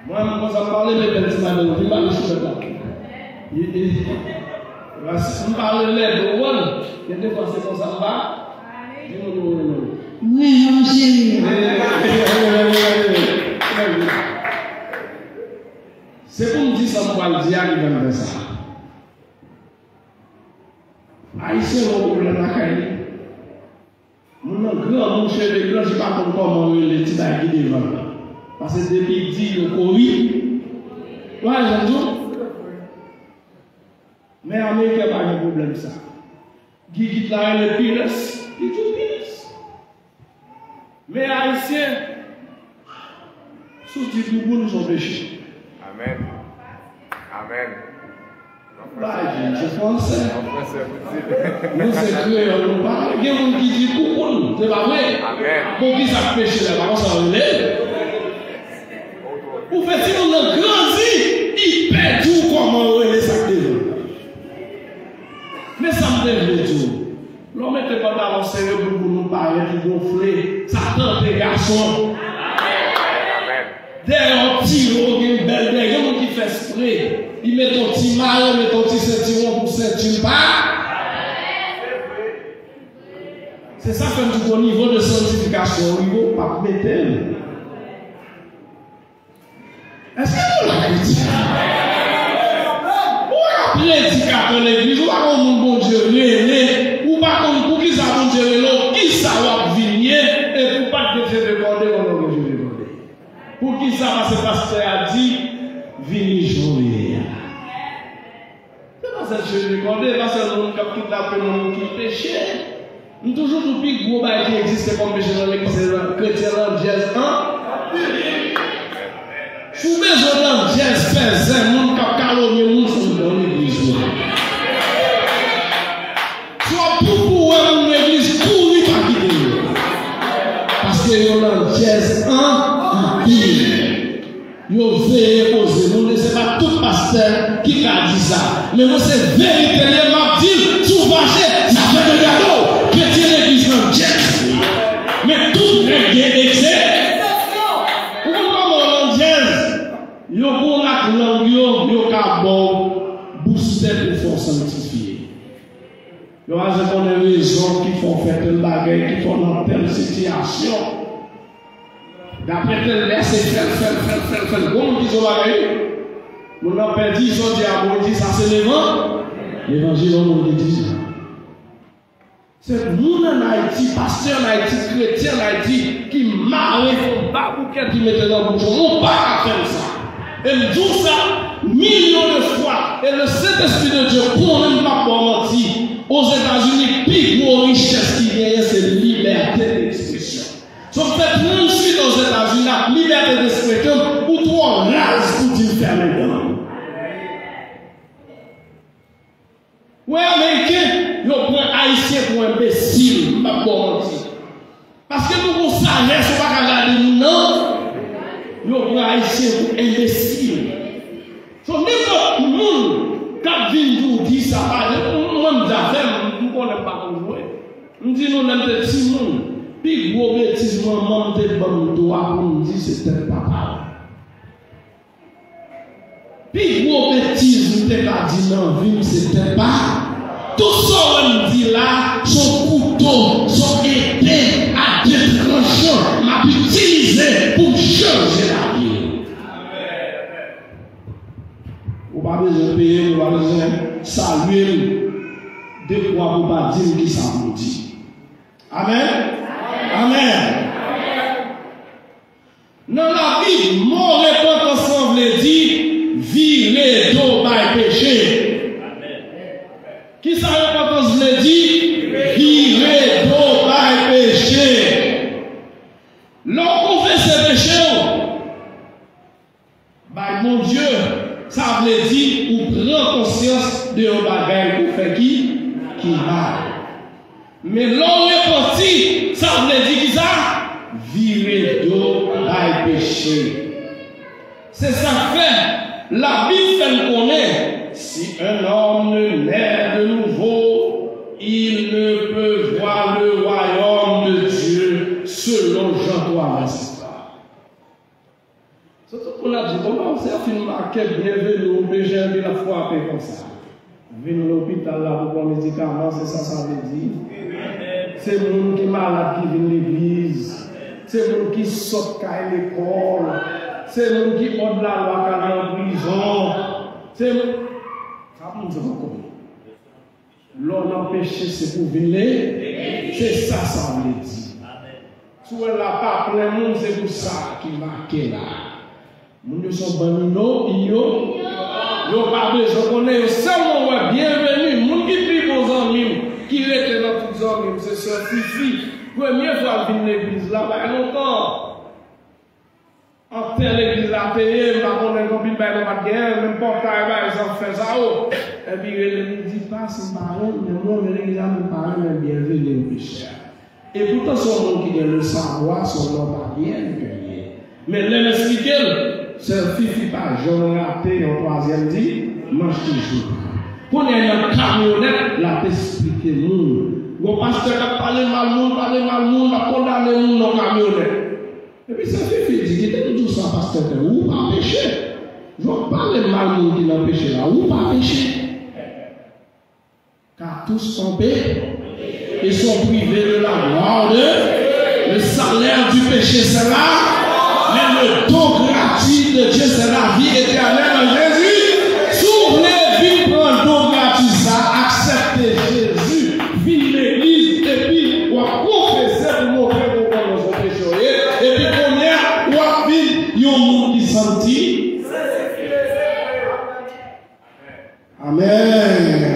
Mwen, m konsa m pale, men bèl ti madanm, vin pale sou mèt la. E, e, ras-, m pale lèd, ou konprann? Gen defwa se konsa m pa. Gen moun ou renmen. Mwen, mwen, cheri. Se pou m di sa m pral di a ki fè m fè sa. Ayisyen gon pwoblèm lakay li. Moun nan granmoun, cheve blanch, li pa konn kòman rele ti bagay ki devan l. Paske depi l di yo kori. Ou pa janm di w? Men ameriken pa gen pwoblèm sa. Gigit la rele penis, li di w penis. Men ayisyen, si w di bouboun, se yon peche. Amèn. Amèn. Bagay, se fransè. An fransè, pou di. Nou se kreyòl, nou pa gen moun ki di bouboun, se pa vre? Amèn. Bon, ki sa k peche la, pa konsa yo rele? Ou fè timoun nan grandi, li pèdi w kòman yo rele sa k devan. Men sa m te vle di w. Lè w mete pantalon sere, bouboun ou parèt, ou gonfle, sa tante gason. Dèyè w tire, w gen bèl dèyè, gen moun ki fè espre. Li mete yon ti mayo, mete yon ti sentiwon pou senti l pa. Se sa fè m di w, o nivo de sanktifikasyon w rive, w p ap mete l. Èske nou la, kretyen? Ou ka predikatè legliz, ou pa konn moun Bondye rele, ou pa konn poukisa Bondye rele w, kisa w ap vin ye, epi w pa t gen cheve kòde, konnen w gen cheve kòde. Poukisa? Paske pastè a di, vini jan w ye a. Se pa sèl cheve kòde, pa sèl moun k ap kidnape moun ki peche. M toujou di w pi gwo bagay ki egziste kòm peche nan legliz se kretyen landjèz an piblik. Si w bezwen landjèz fè zen moun, k ap kalonye moun, fò w nan legliz ou a. Si w ap pou pou wè moun legliz, kouri pa kite yo. Paske yo nan djèz an anpil. Yo veye koze moun, e se pa tout pastè ki ka di sa. Men mwen se verite l ye, m ap di l, si w fache, zafè de gade w, kretyen legliz nan djèz li ye. Men tout règ gen eksepsyon. Ou konn kòman w nan djèz? Yo bon ak lang yo, yo ka ba w boustè pou fè w sanktifye. Yo pa jan konnen rezon ki fè w fè tèl bagay, ki fè w nan tèl sitiyasyon. Daprè tèl lè, se fè l, fè l, fè l, fè l, fè l. Gon moun ki di w bagay, wi. Moun nan pèdi, jodi a, bon, di sa se levan-, levanjil, yon moun ki di sa. Se moun ann Ayiti, pastè ann Ayiti, kretyen ann Ayiti, ki mare yon baboukèt, ki mete nan bouch ou. Ou pa ka fè m sa. E m di w sa milyon de fwa. E le Sentespri de Dye konnen m p ap ba w manti. Ozetazini, pi gwo richès ki genyen, se libète d'ekspresyon. So, m fè tranntuit Ozetazini ak libète d'ekspresyon, ou twò raz pou di m fèmen dan m. Wè Ameriken, yo pran Ayisyen pou enbesil, m p ap ba w manti. Paske nou gon sajès, ou pa ka gade moun nan, yo pran Ayisyen pou enbesil. So, nenpòt moun k ap vin di w di sa, pa, mwen, m zafè m, m konnen m pa konn jwe. M di nou, lè m te timoun, pi gwo betiz manman m te ban m dwa pou m di, se tèt papa l. Pi gwo betiz m te ka di nan vi m, se tèt pa. Tout sa w wè m di la, se yon kouto, se yon epe a de tranchan m ap itilize pou m chanje lavi w. Ou pa bezwen peye m, ou pa bezwen salye m, dekwa pou w pa di m kisa pou w di. Amèn. Amèn. Nan Labib, mo repantans lan vle di vire do bay peche. Kisa repantans vle di? Vire do bay peche. Lè w konfese peche w bay Bondye, sa vle di ou pran konsyans de yon bagay ou fè ki, ki mal. Men lè w repanti, sa vle di kisa? Vire do bay peche. Se sa k fè Labib fè n konnen, si un homme ne naît de nouveau, il ne peut voir le royaume de Dieu, selon Jean trois, verset trois. Se tout moun ap di, bon, bon, se fin make byenveni, ou peche epi l ap frape konsa. Vin lopital la pou pran medikaman, se sa sa vle di. Se moun ki malad ki vin legliz. Se moun ki sòt kay lekòl. Se moun ki òd lalwa k al nan prizon. Se moun, sa moun se poko. Lè w nan peche, se pou vin le, se sa sa vle di. Si w wè la pa plen moun, se pou sa ki make la. Moun yo se yon bann ino, iyo. Yo pa bezwen konnen, yo sèlman wè byenveni. Moun ki pi bon zanmi m, ki rete nan tout zanmi m, se sè Fifi. Premye fwa l vin legliz la, bay lontan. Antè legliz la te ye, m pa konnen konbyen bagay nou pa t genyen, menm pòtay, bagay sa fè sa o. Epi rele m, li di, "Pas, m pa renmen, mwen renmen legliz la, men m pa renmen byenveni yo peche a." E poutan se yon moun ki gen le savwa, se yon nòmalyen ke l ye. Men lè m esplike l, sè Fifi pa janm rate yon twazyèm dimanch ki jou. Kounye a nan kamyonèt, l ap esplike moun. Gon pastè k ap pale mal moun, pale mal moun, l ap kondane moun nan kamyonèt. Epi sè Fifi di, "Kite m di w sa, pastè tèl, ou pa peche. Jan w pale mal moun ki nan peche la, ou pa peche." Car tous sont pé-, et sont privés de la gloire de Dieu. Le salaire du péché, c'est la, mais le don gratuit de Dieu, c'est la vie éternelle en Jésus. Si w vle vin pran don gratis sa, aksepte Jezi, vin legliz, epi w ap konfese pou montre ke w konnen se peche w ye, epi kounye a, w ap vin yon moun ki santi. Amèn.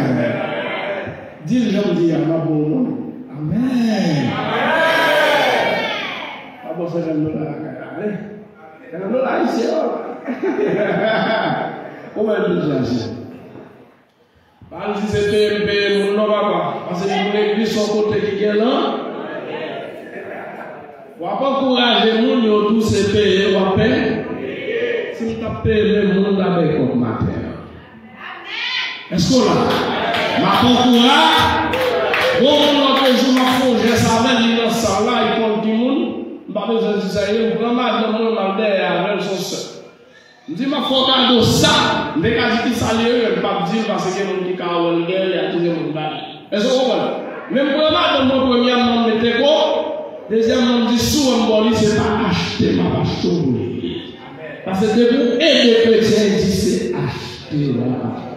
Di l jan m di a, m ap ba w mwen. Amèn. Pa bon, se jan nou la lakay la, wi. Se jan nou la isi a. Ou wè legliz la, se. Pa di se peye m peye moun non, papa. Paske yon legliz se yon kote ki gen lan. W ap ankouraje moun, yo tou se peye w ap peye. Si m t ap peye menm moun, m ta bay kòb maten an. Èske w la? M ap ankouraje. Bon, moun lòt jou, m ap fè yon jès avè l, li nan sal la, li konn ki moun. M pa bezwen di sa l ye. M pran madanm mwen, m al dèyè avè l, se yon sè. M di, "M ap fè w kado sa." M te ka di ki sa l ye, men m p ap di l, paske gen moun ki ka wè l gen, li atire moun ba li. Èske w konprann? Men m pran madanm mwen, premyèman, m mete ko, dezyèmman, m di, "Si w wè m ba w li, se pa achte m ap achte w pou li." Paske depi w ede kretyen, di se achte w ap achte.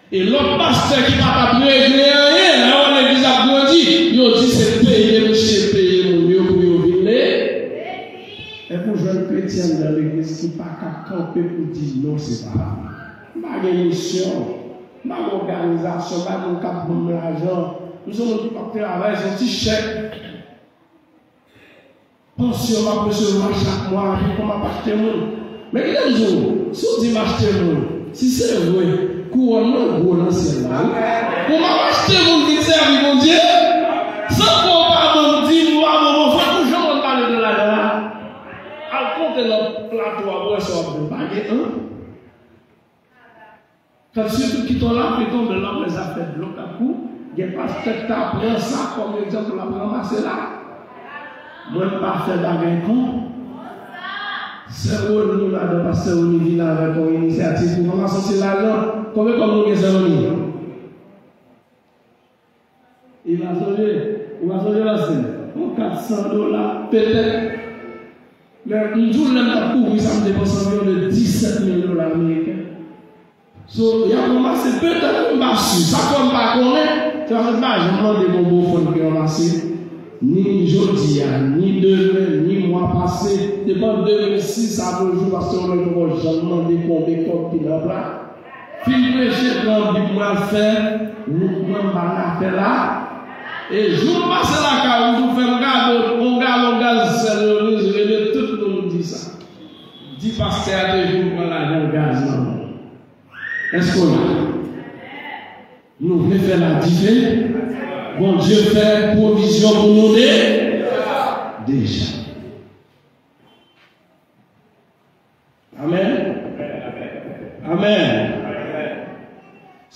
E lòt pastè ki pa t ap regle anyen, lè yo wè legliz ap grandi, yo di se peye misye peye moun yo pou yo vin le. Èske w jwenn kretyen nan legliz ki pa ka kanpe pou di non, se pa vre? M pa gen misyon, m pa gen òganizasyon, m pa gen moun k ap ban m lajan, m se yon moun ki p ap travay, se yon ti chèk. Pansyon m ap resevwa chak mwa, epi pou m ap achte moun. Men kite m di w, si w di m achte moun, si se vre, kouwòn mwen gwo nan syèl la, wi. Pou m ap achte moun vin sèvi Bondye, san ke w pa ban m dim, w pa ban m ofrann, pou jan w konn pale de lajan la. Al konte nan plato a, pou w wè sa w ap di m. Pa gen, an? Kan sitou kite w la, fè tonbe la, wè zafè dlo k ap kou, gen pastè k ta pran sa kòm egzanp pou l ap ranmase la. Mwen m pa fè bagay kon. Sè Rony ladan, pastè Rony vin avèk yon inisyativ pou ranmase ti lajan. Konbyen kòb nou gen, sè Rony? Li pa sonje, ou pa sonje, pastè? Yon kat san dola, petèt. Men, m di w, lè m t ap kouvri sa, m depanse anviwon de disèt mil dola ameriken. So, y ap ranmase, petèt, m pa si. Sa k fè m pa konnen, se paske m pa janm mande pou yon ofrann ki ranmase. Ni jodi a, ni demen, ni mwa pase. Depi de mil sis a nos jours, pastè Rony poko janm mande konbyen kòb ki nan pla. Fin preche, pran Bib mwen al fè wout mwen, m pa nan afè la. E jou m pase lakay ou, ou fè m kado yon galon gaz, sè Leoniz, rele tout moun di sa. Di pastè a te vin pran lajan gaz nan men w. Èske w la? Nou vle fè ladife? Bondye fè pwovizyon pou nou de-, deja. Amèn. Amèn.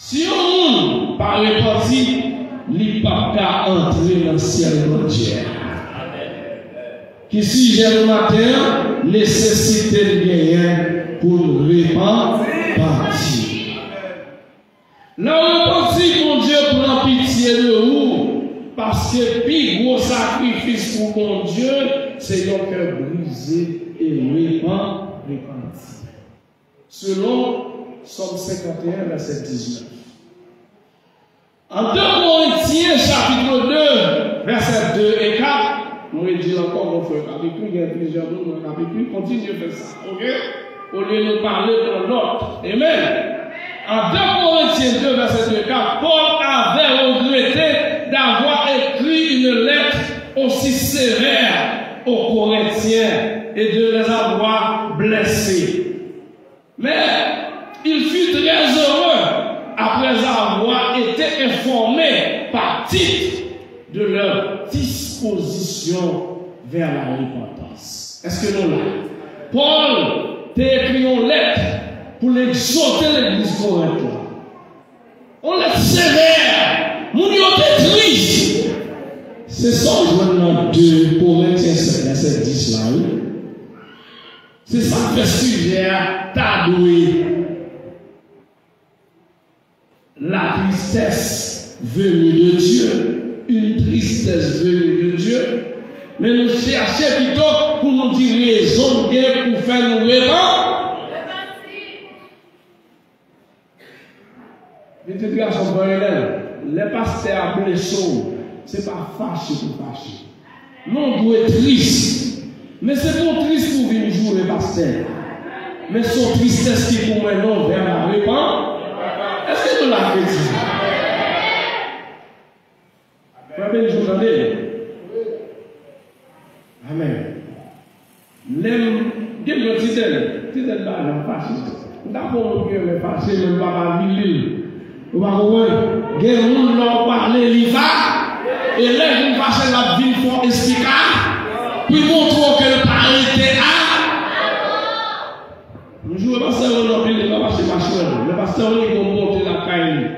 Si yon moun pa repanti, li p ap ka antre nan syèl Bondye a. Ki sijè nou maten an? Nesesite n genyen pou n repanti. Lè w repanti, Bondye pran pitye de ou, paske pi gwo sakrifis pou Bondye, se yon kè brize e repan-, repanti. Selon Sòm senkanteyen, vèsè diznèf. An de Korentyen, chapit de, vèsè de e kat, mwen di l ankò, mon frè, k ap ekri, gen plizyè moun mwen k ap ekri, kontinye fè sa, oke? Olye nou pale pran nòt. Amen. En deux Corinthiens deux, verset deux et quatre, Paul avait regretté d'avoir écrit une lettre aussi sévère aux Corinthiens et de les avoir blessés. Mais il fut très heureux après avoir été informé par Tite de leur disposition vers la repentance. Èske nou la? Pòl te ekri yon lèt pou l egzòte legliz Korent la. Yon lèt sevè. Moun yo te tris. Se sa w jwenn nan de Korentyen senk, vèsè dis la, wi. Se sa k fè sijè a ta dwe La tristesse venue de Dieu, une tristesse venue de Dieu. Men nou chèche pito pou nou di rezon k gen pou fè nou repan-, Pitit gason Vanilèn, lè pastè a blese w, se pa fache pou fache. Men w dwe tris. Men se pa yon tris pou w vin joure pastè. Men se yon tristès ki pou mennen w vè la repan-, Èske nou la, kretyen? Frè Benjou, tande. Amèn. Lè m gen yon titèl, titèl pa janm fache. M ta pran moun ki renmen fache, men m pa avili l. Ou pa konprann? Gen moun lè w pale, li fa. E lè l vin fache, l ap vin fè w esplika. Pou l montre w ke l pa rete a. M jwe pastè Rony anpil, li pa mache mache. Men pastè Rony gon bonte lakay li.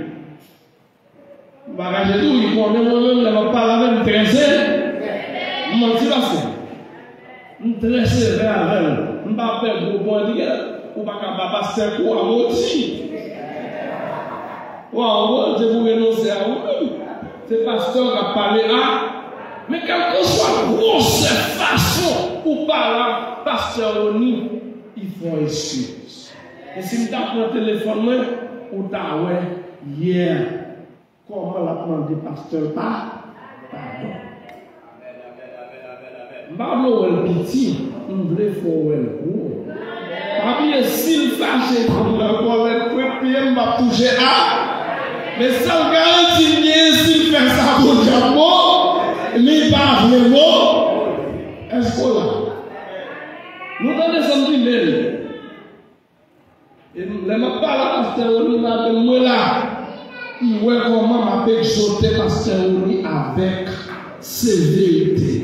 M pa kache tou, li konnen mwen menm, lè m ap pale avè l, m trè sevè. M manti pastè. M trè sevè avè l. M pa fè gwo pwen, di, ou pa ka ba pastè kou a moti. Wa, ou se pou renonse a ou menm. Se pastè w k ap pale a. Men kèlkeswa gwosè fason ou pale a pastè Rony, il faut excuse. E si m ta pran telefòn mwen, ou ta wè yè. Kòman l ap mande pastè l pa, padon? M pa vle w wè l piti, m vle fè w wè l gwo. Pa bliye, si l fache kont mwen ankò, lè m pwent pye m, m ap touche a. Men sèl garanti m genyen, si l fè sa, Bondye ap bon, li pa vle bon. Èske w la? Nou tande sa m di, men E lè m ap pale a pastè Rony, madanm mwen la, li wè kòman m ap egzòte pastè Rony avèk severite.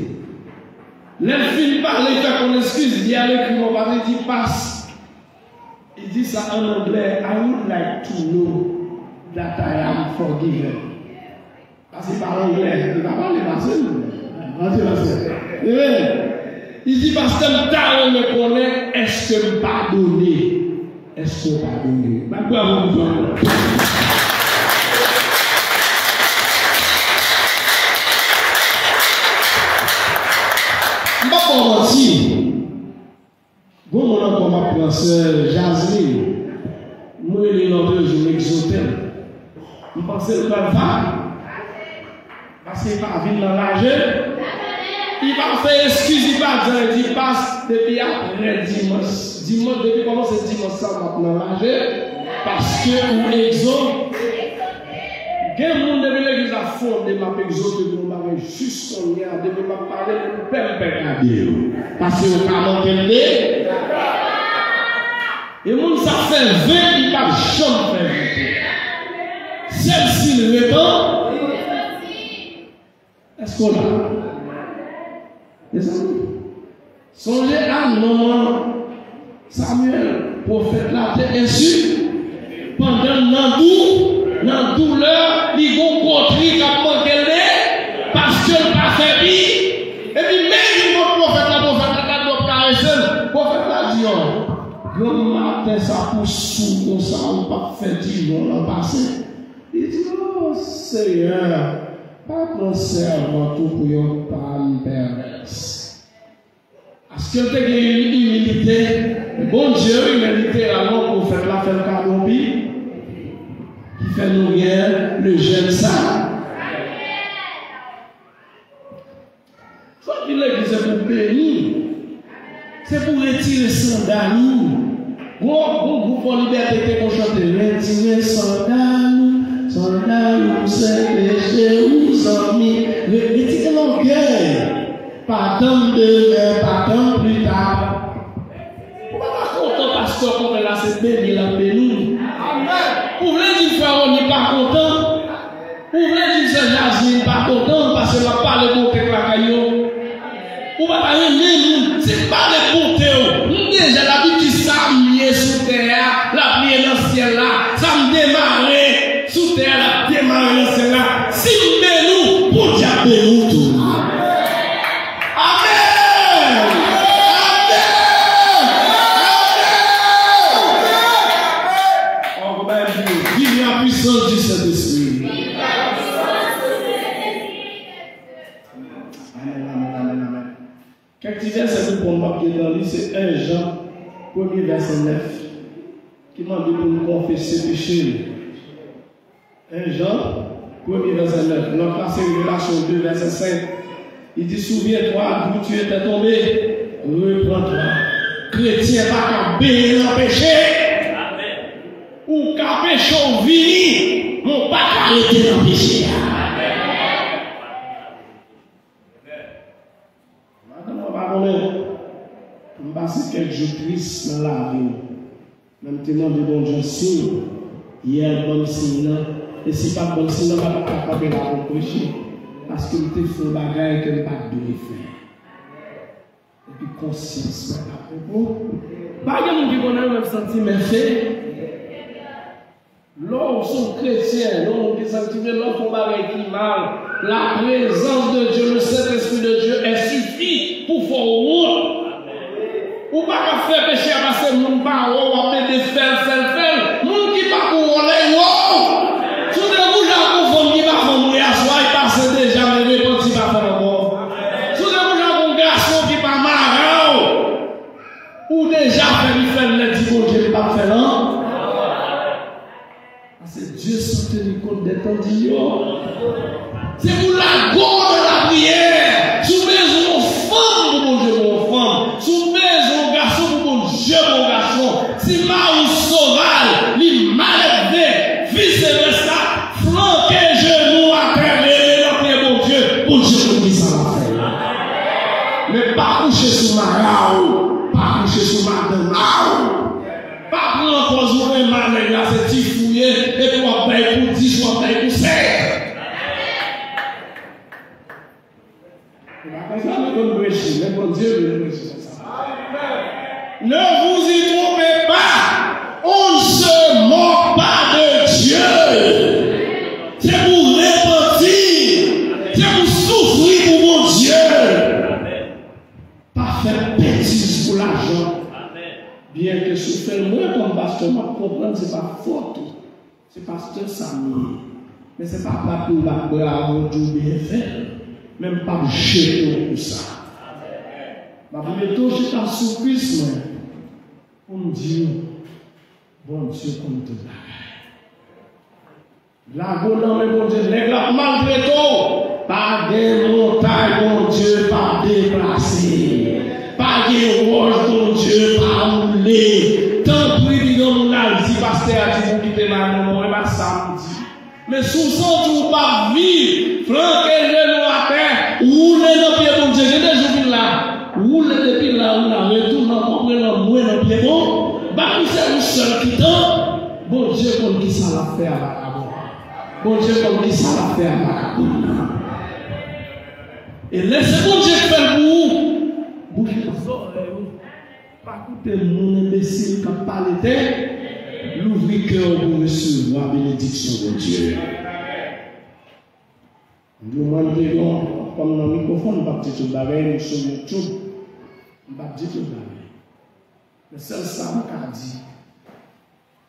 Lè l fin pale, li fè konn eskiz, li al ekri yon papye, li di, Pas, li di sa an anglè, I would like to know that I am forgiven. Pase pa anglè, li pa pale pase nou. Pase, pase. Amen. Li di, Pastè, m ta renmen konnen, èske m padone? Èske w padone? Bat bravo pou sa. M pa ba w manti. Gon moun ankò m ap pran, sè Jasmine. M rele l lòt jou, m egzòte l. M panse l pral fè. Paske li pa vin nan raje. Li pa fè eskiz, li pa di anyen, li di, Pas, depi aprè dimanch, dimanch, depi kòmanse dimanch sa, m ap nan raje. Paske ou egzòte. Gen moun depi legliz la fonde, m ap egzòte pou yon bagay jis kounye a, depi m ap pale, m pè, m pè gade yo. Paske yo ka manke m de. E moun sa fè ven, li p ap janm fè ven. Sèl si l ret an. Èske w la? Mezanmi, sonje a manman Samyèl, pwofèt la te ensi, pandan l nan dou, nan doulè, li gon gwo tri k ap manke l de, paske l pa fè pi. Epi men yon lòt pwofèt la, pwofèt la gad w ap karese l. Pwofèt la di, o, granm maten sa pou sou konsa, ou p ap fè divan lan pase. Li di, o Seyè, pa pran sèvant ou pou yon pam pèvès. Paske l te gen imilite, Bondye, wi, men literalman, pwofèt la fè l kado pi, ki fè nou gen le jèn sa. Sa ki legliz se pou beni, se pou retire sandal ou. Gwo, gwo gwoup Fò Libète te kon chante, retire sandal ou, sandal ou se peche ou, zanmi. Re-, retire lògèy. Pa tann demen, pa tann pita. Ou pa ta kontan pastè konpè la se beni l ap beni w. Ou vle di frè Rony pa kontan? Ou vle di sè Jasmine pa kontan paske l ap pale bonte k lakay yo? Ou pa ta renmen nou? Se pale bonte w. Nou deja, Labib di sa m ye sou tè a, l ap ye nan syèl la. Sa m demare sou tè a, l ap demare nan syèl la. Si m beni w, Bondye ap beni w tou. Amèn! Amèn! Amèn! Ò, kòman di, vive la puissance du Saint-Esprit. Amèn, amèn, amèn, amèn. Kèk ti vèsè pou pran, m p ap gentan li, se en Jan, premye vèsè nèf, ki mande pou n konfese peche n. En Jan, premye vèsè nèf. Lòt la, se Revelasyon de, vèsè senk. Li di, Souviens-toi d'où tu étais tombé, repens-toi. Kretyen pa ka benyen nan peche. Ou ka peche, w vini, men w pa ka rete nan peche a. Madanm mwen pa konnen, m pase kèk jou tris nan lavi m. Men m te mande Bondye yon siy. Yè l ban m siy nan. E si l pa t ban m siy nan, m pa t ap ka kanpe la pou m preche. Paske m te fè yon bagay ke m pa t dwe fè. Epi konsyans mwen pa pran pou. Pa gen moun ki konnen l, men m santi m enfe. Lè w se yon kretyen, yon moun ki sanktifye, lè w fè yon bagay ki mal, la présence de Dieu, le Saint-Esprit de Dieu est suffit pou fè w wont. Ou pa ka fè peche a pase moun pa wè w, w ap plede fè l, fè l, fè l. Moun ki pa pou wè w la, y wè w. Si w te kouje ak yon fanm ki pa fanm ou ye aswè a, y pase deja, men repanti pa fè l ankò. Si w te kouje ak yon gason ki pa mare w, ou deja fè li fè l nèt, di Bondye m p ap fè l ankò. Paske Dieu sans tenir compte des temps d'ici. Se pou lage w nan lapriyè. Si w bezwen yon fanm, pou Bondye ba w yon fanm. Si w bezwen yon gason, pou Bondye ba w yon gason. Si mari w sovaj, li mal elve, vise vèsa, flanke jenou w atè, rele nan pye Bondye. Bondye konn kisa l ap fè. Men pa kouche sou mari w, pa kouche sou madanm w. Pa pran pòz ou renmen nèg la, se ti fou ye, epi w ap bay kou dis, w ap bay kou senk. Se pa konsa nou konn preche, men Bondye vle preche konsa. Ne vous y trompez pas, on ne se moque pas de Dieu. Se pou repanti, se pou soufri pou Bondye. Pa fè betiz pou lajan. Byenke si w fè l, mwen kòm pastè, m ap konprann se pa fòt ou. Se pastè sa m ye. Men se pa pa pou m bat bravo di w byen fè l. Men m p ap jete w pou sa. M ap mete w chita sou kwis mwen pou m di w, Bondye konn tout bagay. Lage w nan men Bondye, nèg la ap maltrete w. Pa gen montay Bondye pa deplase. Pa gen wòch Bondye pa woule. Tanpri, di yon moun al di pastè a di pou kite mari w, non, e pa sa m di. Men si w santi w p ap viv, flanke jenou w atè, woule nan pye Bondye. Gen de jou vin la, woule depi la, ou la, retounen ankò, pran lanmou nan pye Bon-, ba misye yon sèl kitan. Bondye konn kisa l ap fè a vakabon. Bondye konn kisa l ap fè a vakabon nan. E lè se Bondye k fè l pou ou, bouche zòrèy ou. Pa koute moun enbesil k ap pale tè. Louvri kè w pou resevwa benediksyon Bondye. Yon mwen te gen yon kòm nan mikwofòn, m p ap di tout bagay, m sou YouTube, m p ap di tout bagay. Men sèl sa m ka di,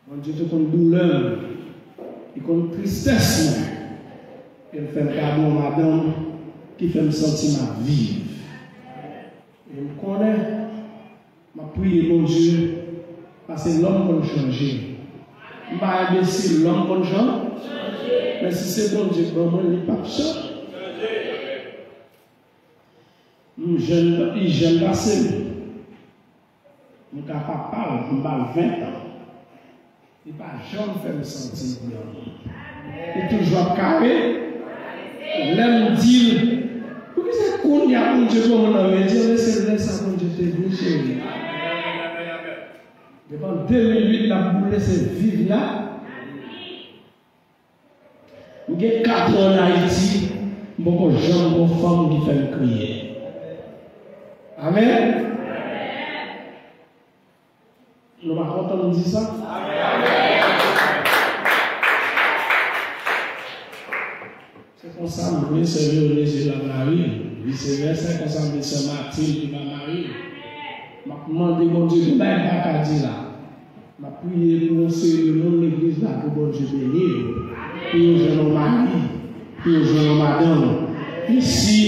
Bondye te konn doulè m, li konn tristès mwen, e l fè m kado yon madanm ki fè m santi m ap viv. E m konnen, m ap priye Bondye, paske lòm konn chanje. M pa enbesil, lòm konn chanje. Men si se Bondye k ban mwen, li p ap chanje. M jèn, li jèn pase m. M ka papa l, m ba l ven tan. Li pa janm fè m santi m yon moun. Li toujou ap kare. Lè m di l, poukisa kounye a Bondye pran m nan men, di, men se lè sa Bondye te vle, cheri. Depi de mil uit n ap boule, se viv la. M gen kat an Ayiti, m poko janm gen yon fanm ki fè m kriye. Amèn. Nou pa kontan m di sa? Se konsa m vle sè Véronique Jean Marie, vise vèsa, konsa m vle sè Mathilde ki pa mari. M ap mande Bondye, gen bagay m pa ka di la. M ap priye pou yon seri de moun legliz la, pou Bondye beni yo, pou yo jwenn yon mari, pou yo jwenn yon madanm. E si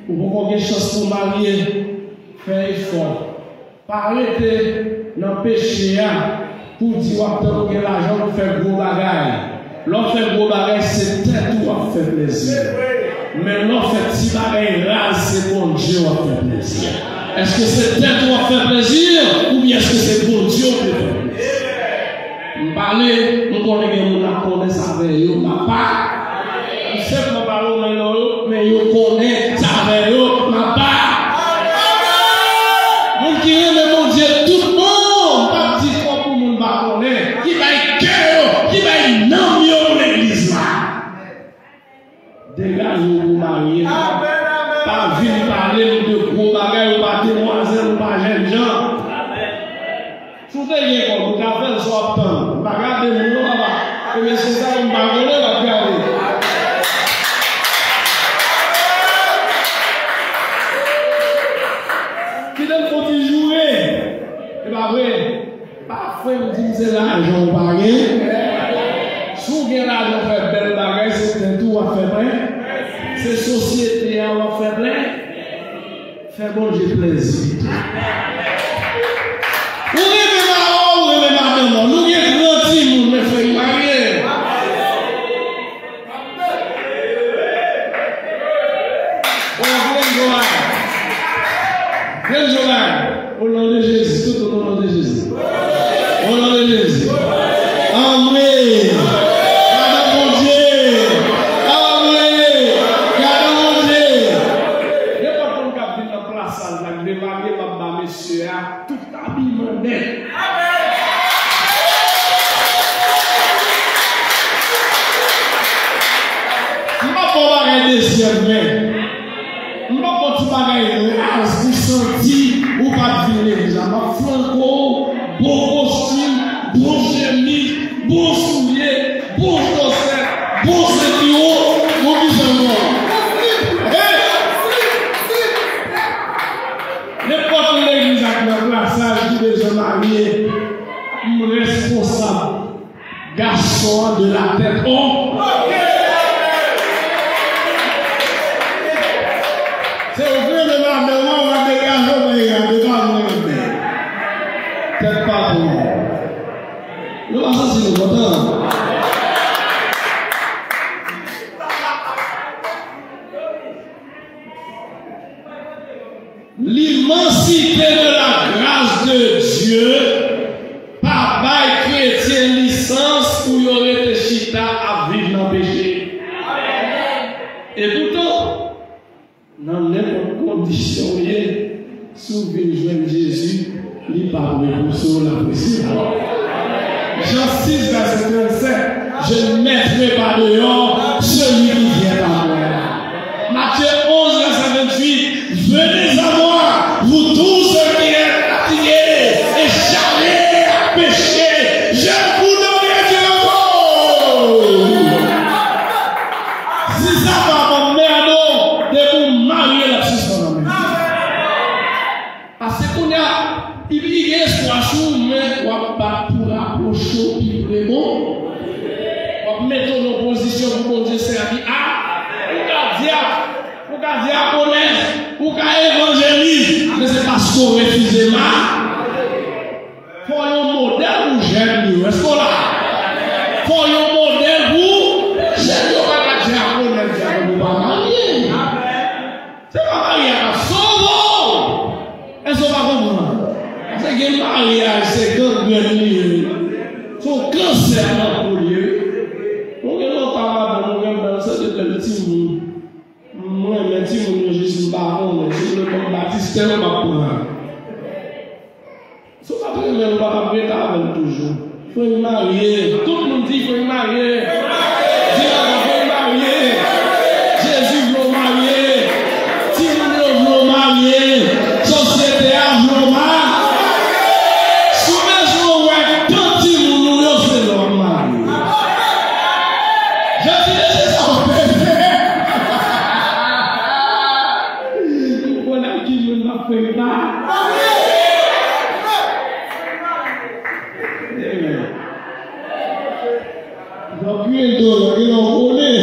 ou poko gen chans pou w marye, fè efò. Pa rete nan peche a pou w di w ap tann ou gen lajan pou w fè gwo bagay. Lè w fè gwo bagay, se tèt ou w ap fè plezi. Men lè w fè ti bagay raz, se Bondye w ap fè plezi. Èske se tèt ou w ap fè plezi, oubyen èske se Bondye w vle fè plezi? M pale, m konnen gen moun ap konnen sa avè yo, m ap pa. M senpman pale w nan non yo, men yo konnen sa avè yo, m ap pa. Moun ki renmen Bondye tout bon, m p ap di fò pou moun pa Si w te gen kòb, ou ta fè l sa w ap tann. M pa gade moun non, papa. E mesye sa yo, m pa konnen, m ap gade. Kite m fon ti joure. E pa vre? Pa frè m di m se lajan w pa gen. Si w gen lajan w fè bèl bagay, se tèt ou w ap fè plen. Se sosyete a w ap fè plen. Fè Bondye plèzi pito. Ou renmen maman w, ou renmen madanm ou. Nou gen gran timoun, men fò yo marye. Ou renmen Jovan. Renmen Jovan. Au nom de Jésus, tout au nom de Jésus. Au nom de Jésus. Amwey. Gade Bondye. Amwey. Gade Bondye. Nenpòt moun k ap vin nan plasaj la, k demarye, m ap ba mesye a tout abiman nèt. M p ap ba w bagay dezyèm men. M p ap ba w ti bagay raz pou santi ou pa t vin legliz la. M ap flanke w, bon kostim, bon chemiz, bon soulye, bon chosèt, bon senti wo, bon bizangon. Nenpòt legliz ak nan plasaj ki bezwen marye, m responsab. Gason an de la tèt o. Se ou ki renmen madanm ou, w ap degaje w, men y ap degaje w, men. Tèt pa bon. Nou pa santi nou kontan? L'immensité de la grâce de Dieu pa bay kretyen lisans pou yo rete chita ap viv nan peche. Epoutan, nan nenpòt kondisyon w ye, si w vin jwenn Jezi, li pa pre pou sou l apresye. Jan sis, vèsè trannsenk, je ne mettrai pas dehors celui qui vient à moi. Matthieu onze, vèsè venntuit, venez à moi, vous tous ceux qui êtes fatigués et chargés à pécher, je vous donnerai du repos. Si sa pa ban mèdo, depi w marye, l ap sispann anmède. Paske kounye a, li, li gen espwa sou ou, men w ap bat pou rapwoche w pi pre. Bon, w ap mete w nan pozisyon pou Bondye sèvi a. Ou ka dyab, ou ka dyakonès, ou ka evanjelis, men se paske w refize ma. Fò yon modèl pou jèn yo. Èske w la? Fò yon modèl pou jèn yo. Pa ka dyakonès, dyakonès, ou pa marye. Se pa maryaj k ap sove w. Èske w pa konprann? Paske gen maryaj, se gangrèn li ye. Se yon kansè nan po l ye. Mwen gen lontan madanm mwen, mwen se de bèl timoun. Mwen renmen timoun yo jis m pa konnen. Si w vle ban m batistè, m ap pran. Si w pa t renmen l, ou pa t ap rete avè l toujou. Fò n marye. Tout moun di fò n marye. Di ankò fò n marye. Jezi vle w marye. Timoun yo vle w marye. Sosyete a vle w marye. Si w bezwen wè tan timoun ou yo, se lè w ap marye. Jezi de se sa w ap fè. Ou konn ak ki moun m ap fè pa. Amen. Donk, wi, l do, l gen yon konnen.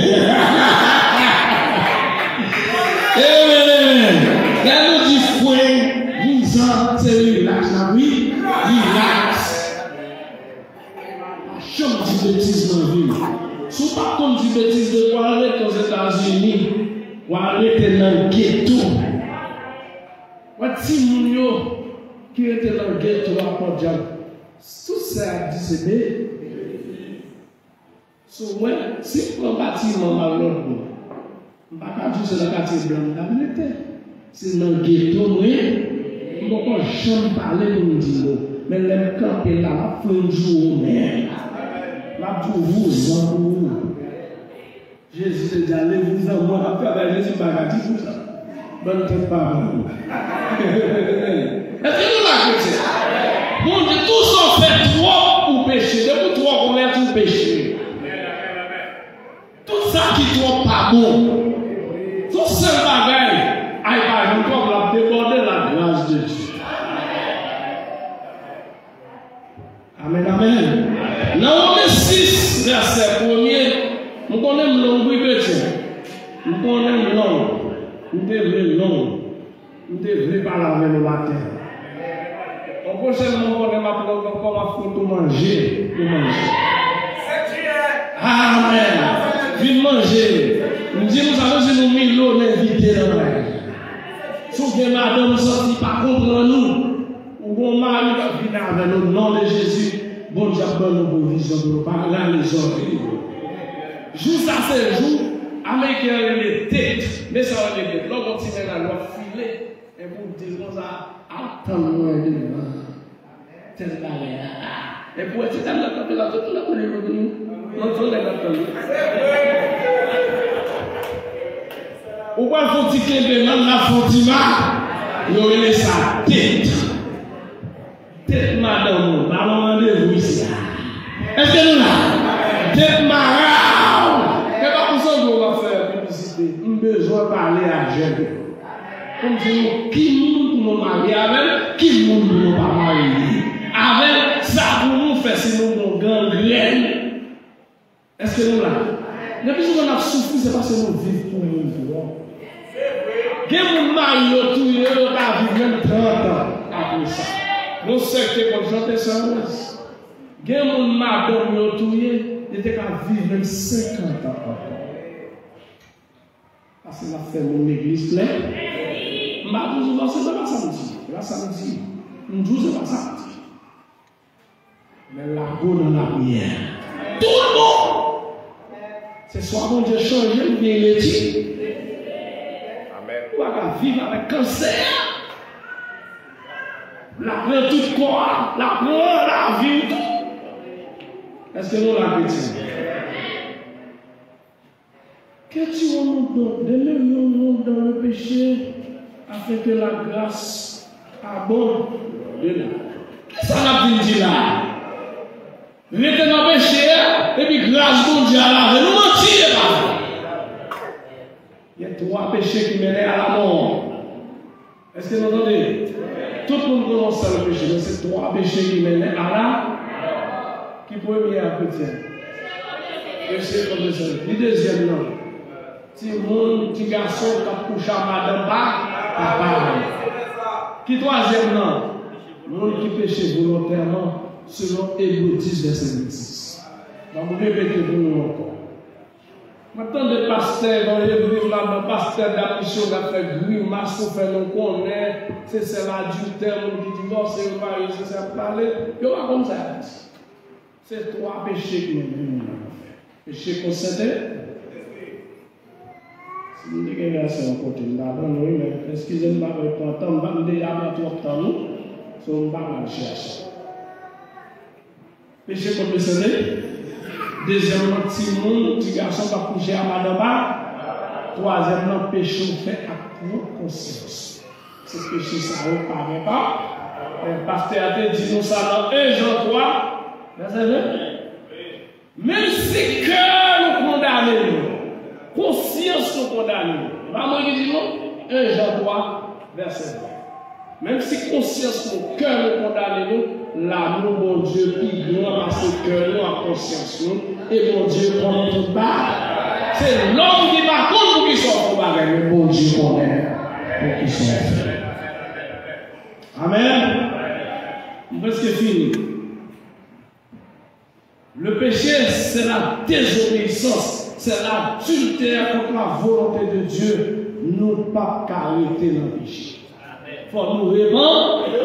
Amen, amen. Lè nou di fwe, vizan, se rilaks la, wi. Rilaks. Pa janm di betiz nan vi w. Si w pa t konn di betiz, depi w al rete Ozetazini, w al rete nan geto. Wè timoun yo ki rete nan geto a, podyab. Tout sa y ap di se be. So, mwen, si m pran batiman m al lòt bò, m pa ka di w se nan katye blan m t ap rete. Se nan geto mwen, m poko janm pale pou m di mo. Men lè m kanpe la, m ap fè yon jou ou menm. M ap di w vouzan pou ou. Jezi te di, "Allez-vous-en, mwen ap travay." Jezi pa ka di konsa. Bann tèt pa bon. Èske nou la, kretyen? Bondye, tou sa peche. Tout sa ki twòp pa bon. Se yon sèl bagay, ay pa janm twòp, l ap debòde, la grâce de Dieu. Amèn, amèn. Nan Women sis, vèsè premye, m konnen m long, wi, kretyen. M konnen m long. M te vle long. M te vle pale avè nou maten. Yon pwochèn mwen konnen m ap long ankò, m ap fout ou manje. Ou manje. Amèn. Vin manje. M di nou sa, nou di nou Milo envite nan kay. Si w gen madanm, santi pa konprann ou. Ou gon mari k ap vini avè nou, non de Jezi, Bondye ap ban nou pwovizyon pou nou pa rale zòrèy nou. Jou sa se jou, Ameriken an rele date. Men sa yo rele date. Lè w gon ti mennaj, w ap file, epi w di l konsa, al tann mwen devan tèl bagay la. Epi w wè ti dam nan kanpe la, tout moun ap rele yo vini. Non, tout nèg ap tann. Ou pral fè yon ti kenbe, nan l ap fè yon ti ma. Yo rele sa date. Date madanm ou, ba l yon randevou isi a. Èske nou la? Date mari w. E pa pou sanble w ap fè piblisite. M bezwen pale a jèn yo. Pou m di nou ki moun pou nou marye avè l, ki moun pou nou pa marye avè l, sa pou nou fè si nou gon gangrèn. Èske nou la? Lepi jounen n ap soufri, se paske nou viv pou moun twòp. Gen moun mari yo touye yo, yo ka viv menm trant an apre sa. Yon sè ki te konn chante, sè Rose. Gen moun madanm yo touye, li te ka viv menm senkant an ankò. Paske n ap fè moun legliz plè. M pa toujou panse se pa sa m di. Se pa sa m di. M di w se pa sa m di. Men lago nan lapriyè. Tout bon. Se swa Bondye chanje l oubyen l etire. Amèn. Ou pa ka viv avèk kansè a. L ap pran tout kò a, l ap pran lavi w tou. Èske nou la, kretyen? Que tu renonces donc, demeurons donc dans le péché, afin que la grâce abonde. Kisa n ap vin di la? Rete nan peche a, epi gras Bondye a lave nou, manti, e pa vre. Il y a trois péchés qui mènent à la mort. Èske nou tande? Tout moun konnen yon sèl peche, men se twa peche ki mennen a la. Ki premye a, kretyen? Peche kont Lesenyè. Ki dezyèm nan? Timoun, ti gason k ap kouche ak madanm pa papa l. Ki twazyèm nan? Moun ki peche volontèman, selon Ebre dis, vèsè vennsis. Ban m repete pou nou ankò. Mwen tande pastè evanjelis ladan, pastè dat misyon k ap fè grimas pou fè nou konnen se sèl adiltè, moun ki divòse, yo marye, se sa y ap pale. Yo pa konn sa y ap di. Se twa peche ki mennen moun nan anfè. Peche kont Sentespri. Si m te gen vèsè yon kote, m ta ban nou, wi, men eskize m, m pa vle pran tan, m pa, m deja pran twòp tan nou, so m pa pral chèche. Peche kont Lesenyè. Dezyèmman, timoun, ti gason k ap kouche ak madanm pa. Twazyèmman, peche w fè ak pwòp konsyans. Se peche sa yo pa gen pa. E, pastè a te di nou sa nan en Jan twa, vèsè ven. Menm si kè nou kondane nou, konsyans nou kondane nou. E pa mwen ki di nou, en Jan twa, vèsè ven. Menm si konsyans nou, kè nou kondane nou, lanmou Bondye pi gran pase kè nou ak konsyans nou, e Bondye konnen tout bagay. Se lòm ki pa konn poukisa w fè yon bagay, men Bondye konnen poukisa w fè. Amèn. M prèske fini. Le péché, c'est la désobéissance, c'est l'adultère contre la volonté de Dieu. Nou p ap ka rete nan peche. Fò nou repanti.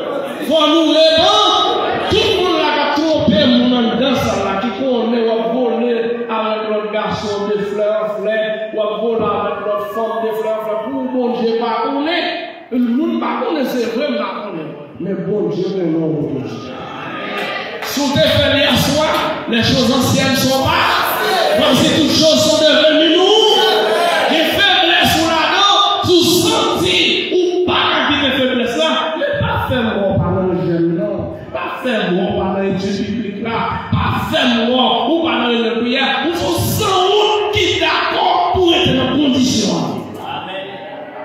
Fò nou repanti. Tout moun la k ap twonpe moun anndan sal la, ki konnen w ap vole avèk lòt gason de flè an flè, w ap vole avèk lòt fanm de flè an flè, pou Bondye pa konnen. Moun pa konnen, se vre, m pa konnen. Men Bondye konnen w pou toujou. Si w te fè l yèswa, les choses anciennes sont passées. Voici toutes choses sont devenues nouvelles. Gen feblès ou ladan, si w santi ou pa ka kite feblès la, men pa fè m wè w pa nan jèn, non. Pa fè m wè w pa nan etid biblik la, pa fè m wè w, ou pa nan reyinyon priyè, ou se yon sanwont ki dakò pou rete nan kondisyon an.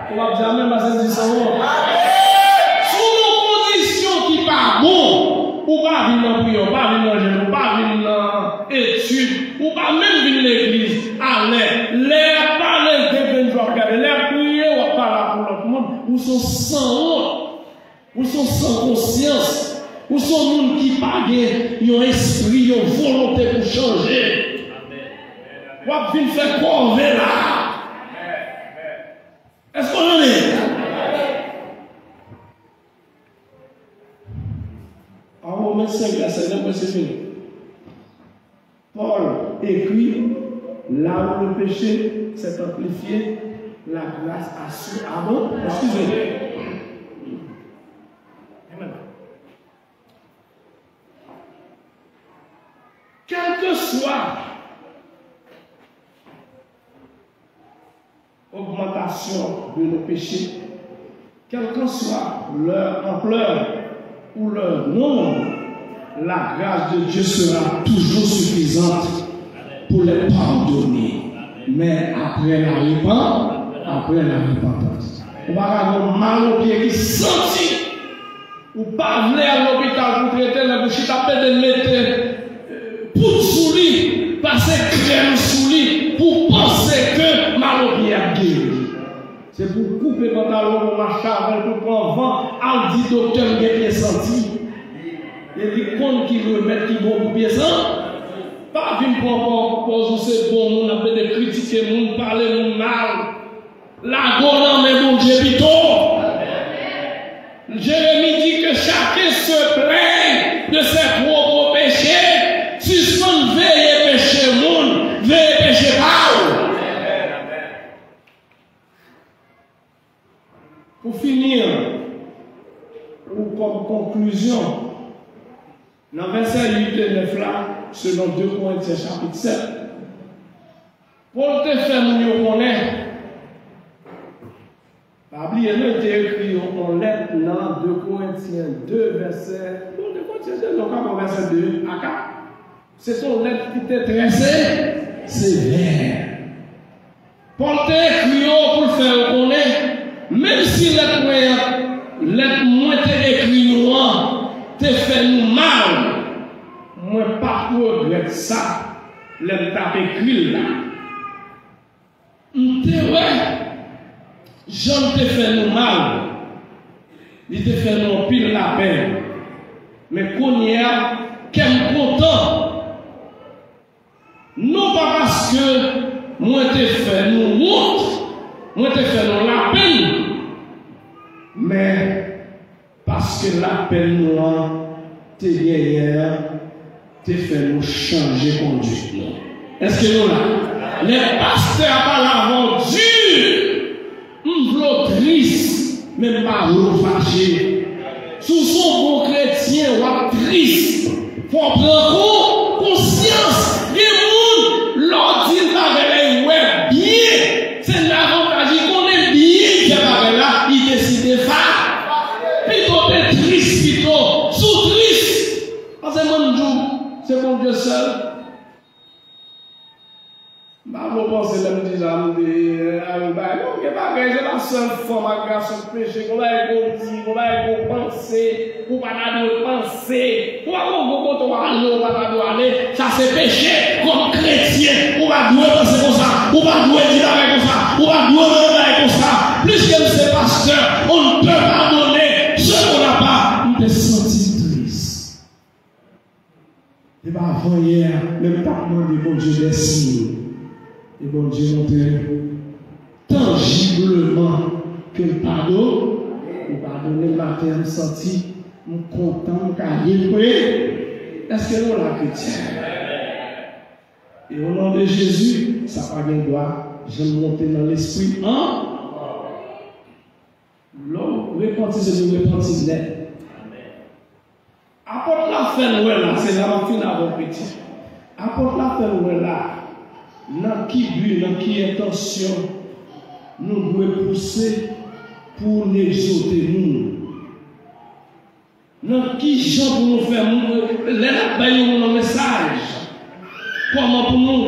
Ou ap di amèn, paske m di sanwont. Si w nan kondisyon ki pa bon, ou pa vin nan priyè, ou pa vin nan jèn, ou pa vin nan etid, ou pa menm vin legliz, alè, lè y ap pale, gen grenn je w ap gade, lè y ap priye, w ap pale pou lòt moun, ou se yon sanwont. Ou se yon san konsyans. Ou se yon moun ki pa gen yon espri, yon volonte pou chanje. W ap vin fè kòve la. Èske w tande? An Women senk, vèsè nèf, mwen se fini. Paul écrit, là où le péché s'est amplifié, la grâce a surabondé. Excusez. Quel que soit augmentation de nos péchés, quelle que soit leur ampleur ou leur nombre, la grâce de Dieu sera toujours suffisante pour les pardonner. Mais après la repentance, après la repentance. Ou pa ka gen yon malopye ki santi ou pa vle al lopital pou trete, lè pou chita pede mete, eh, poud sou li, pase krèm sou li, pou panse ke malopye ap geri. Se pou koupe pantalon, pou mache avè l, pou pran van, al di doktè m gen pye santi. E li konn ki remèd ki bon pou pye santi. Pa vin pran pòz ou se bon moun, ap pede kritike moun, pale moun mal. Lage w nan men Bondye pito. Jérémie dit que chacun se plaigne de ses propres péchés. Sispann veye peche moun, veye peche pa w. Pou fini, ou kòm konklizyon, nan vèsè uit e nèf la, selon de Korentyen chapit sèt, Pòl te fè moun yo konnen. Pa bliye non, li te ekri yon, yon lèt nan de Korentyen de, vèsè, bon, de Korentyen de, non, pa bon, vèsè de a kat. Se te yon lèt ki te trè se-, sevè. Pòl te ekri yo pou l fè yo konnen, menm si lèt mwen an, lèt mwen te ekri nou an, te fè nou mal, mwen p ap regrèt sa lè m t ap ekri l la. M te wè jan l te fè nou mal. Li te fè nou anpil lapenn. Men kounye a, kè m kontan. Non pa paske mwen te fè nou wont, mwen te fè nou lapenn, men paske lapenn nou an te genyen an te fè nou chanje konduit nou. Èske nou la? Lè pastè a pale avè w di, m vle w tris, men m pa vle w fache. Si w se yon bon kretyen, w ap tris. Fò w pran kon-, konsyans. Gen moun, lè w di l bagay la, li wè byen. Se nan avantaj li konnen byen fè bagay la, li deside fa-, pito te tris, pito. Si w tris, paske mwen m di w, se Bondye sèl. M pa vle w panse lè m di sa, m te, eh, al bay. Non, gen bagay, se pa sèl fanm ak gason k peche. Gon bagay ke w di, gon bagay ke w panse, ou pa ta dwe panse. Ou pa konn gon kote w ale, ou pa ta dwe ale. Sa se peche. Kòm kretyen, ou pa dwe panse konsa. Ou pa dwe di bagay konsa. Ou pa dwe mande bagay konsa. Pliske m se pastè, on ne peut pardonner ce qu'on n'a pas. M te santi m tris. E pa avan yè, men m t ap mande Bondye dè siy. E Bondye montre m tanjibleman ke l pado-, li padone m maten an, m santi m kontan, m ka ye pre. Èske nou la, kretyen? E o non de Jezi, sa pa gen dwa janm monte nan lespri m ankò. Lè w repanti, se pou w repanti nèt. Apot la fè n wè la, se la m ap fin avè w, kretyen. Apot la fè n wè la, nan ki bi, nan ki entansyon nou dwe pouse pou n egzòte moun. Nan ki jan pou nou fè moun, lè n ap bay yon moun yon mesaj, kòman pou nou,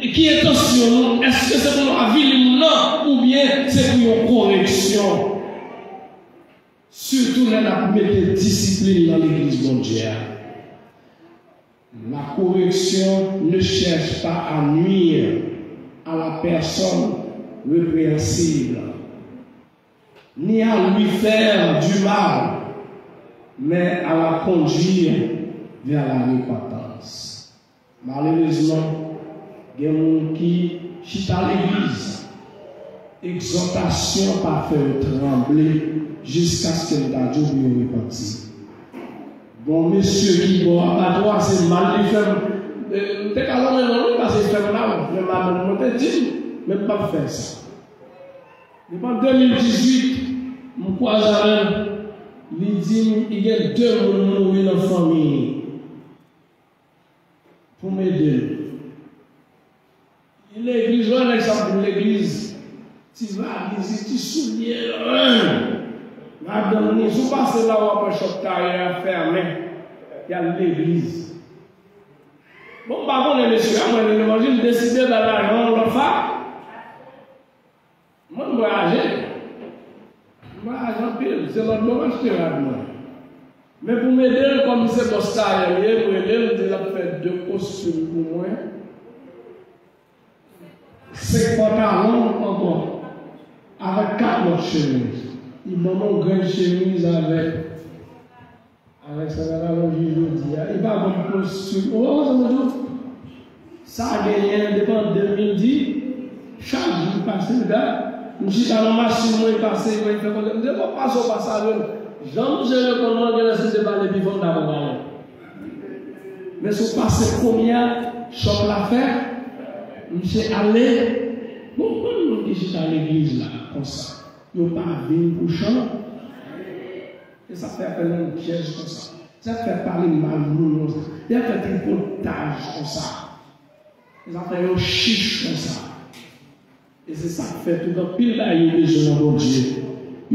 ki entansyon nou, èske se pou nou avili moun nan, oubyen se pou yon koreksyon? Sitou lè n ap mete disiplin nan legliz Bondye a. La correction ne cherche pas à nuire à la personne répréhensible, ni à lui faire du mal, mais à la conduire vers la repentance. Malerezman, gen moun ki chita legliz, egzòtasyon pa fè yo tranble jiskaske m ta di w pou yo repanti. Bon, mesye ki bò abatwa, se mal li fè m. E, m te ka lonmen non li, paske li fè m mal, men madanm mwen te di m, men m p ap fè sa. Depi de mil dizuit, m kwaze avè l, li di m li gen de moun mouri nan fanmi li. Pou m ede l. Li legliz, lè nèg sa ap vin legliz, ti valiz, ti soulye, madanm ni, si w pase la, w ap wè chòp tayè a fèmen, y al legliz. Bon, m pa konnen mesye a, mwen, levanjil, m deside bay lajan yon lòt fwa. Mwen, m vwayaje. M vwayaje anpil. Se lòt bò m achte rad mwen. Men pou m ede l, kòm se bòs tayè li ye, m rele l, m di l ap fè de kostim pou mwen. Senk pantalon ankò. Avèk kat lòt chemiz. Li ban mwen yon grenn chemiz avèk Avèk sa n ap alonje jodi a, li pa vann kostim. Ou pa konn sa m di w? Sa genyen depi de mil dis, chak jou ki pase, m gad, m chita nan machin mwen, li pase, mwen fè konnen, m di, "Bon, pase, w pa salye m." Jan misye reponn mwen, genlè si m te pale pi fò, m ta pran balon. Men si w pase kounye a, chòk la fè, misye ale. Bon, konn moun ki chita legliz la konsa, yo pa vin pou chan. E sa fè apèl yon dyèz konsa. Sa fè pale mal moun konsa. Y ap fè tripotaj konsa. E sa fè yon chich konsa. E se sa k fè tout anpil bagay yo bezwen nan Bondye,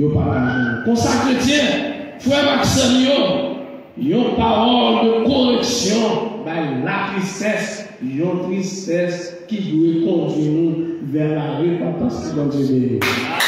yo pa ka jwenn. Konsa, kretyen, frè m ak sè m yo, yon pawòl de koreksyon bay latristès, yon tristès ki dwe kondwi nou vè la repantans. Ke Bondye beni nou.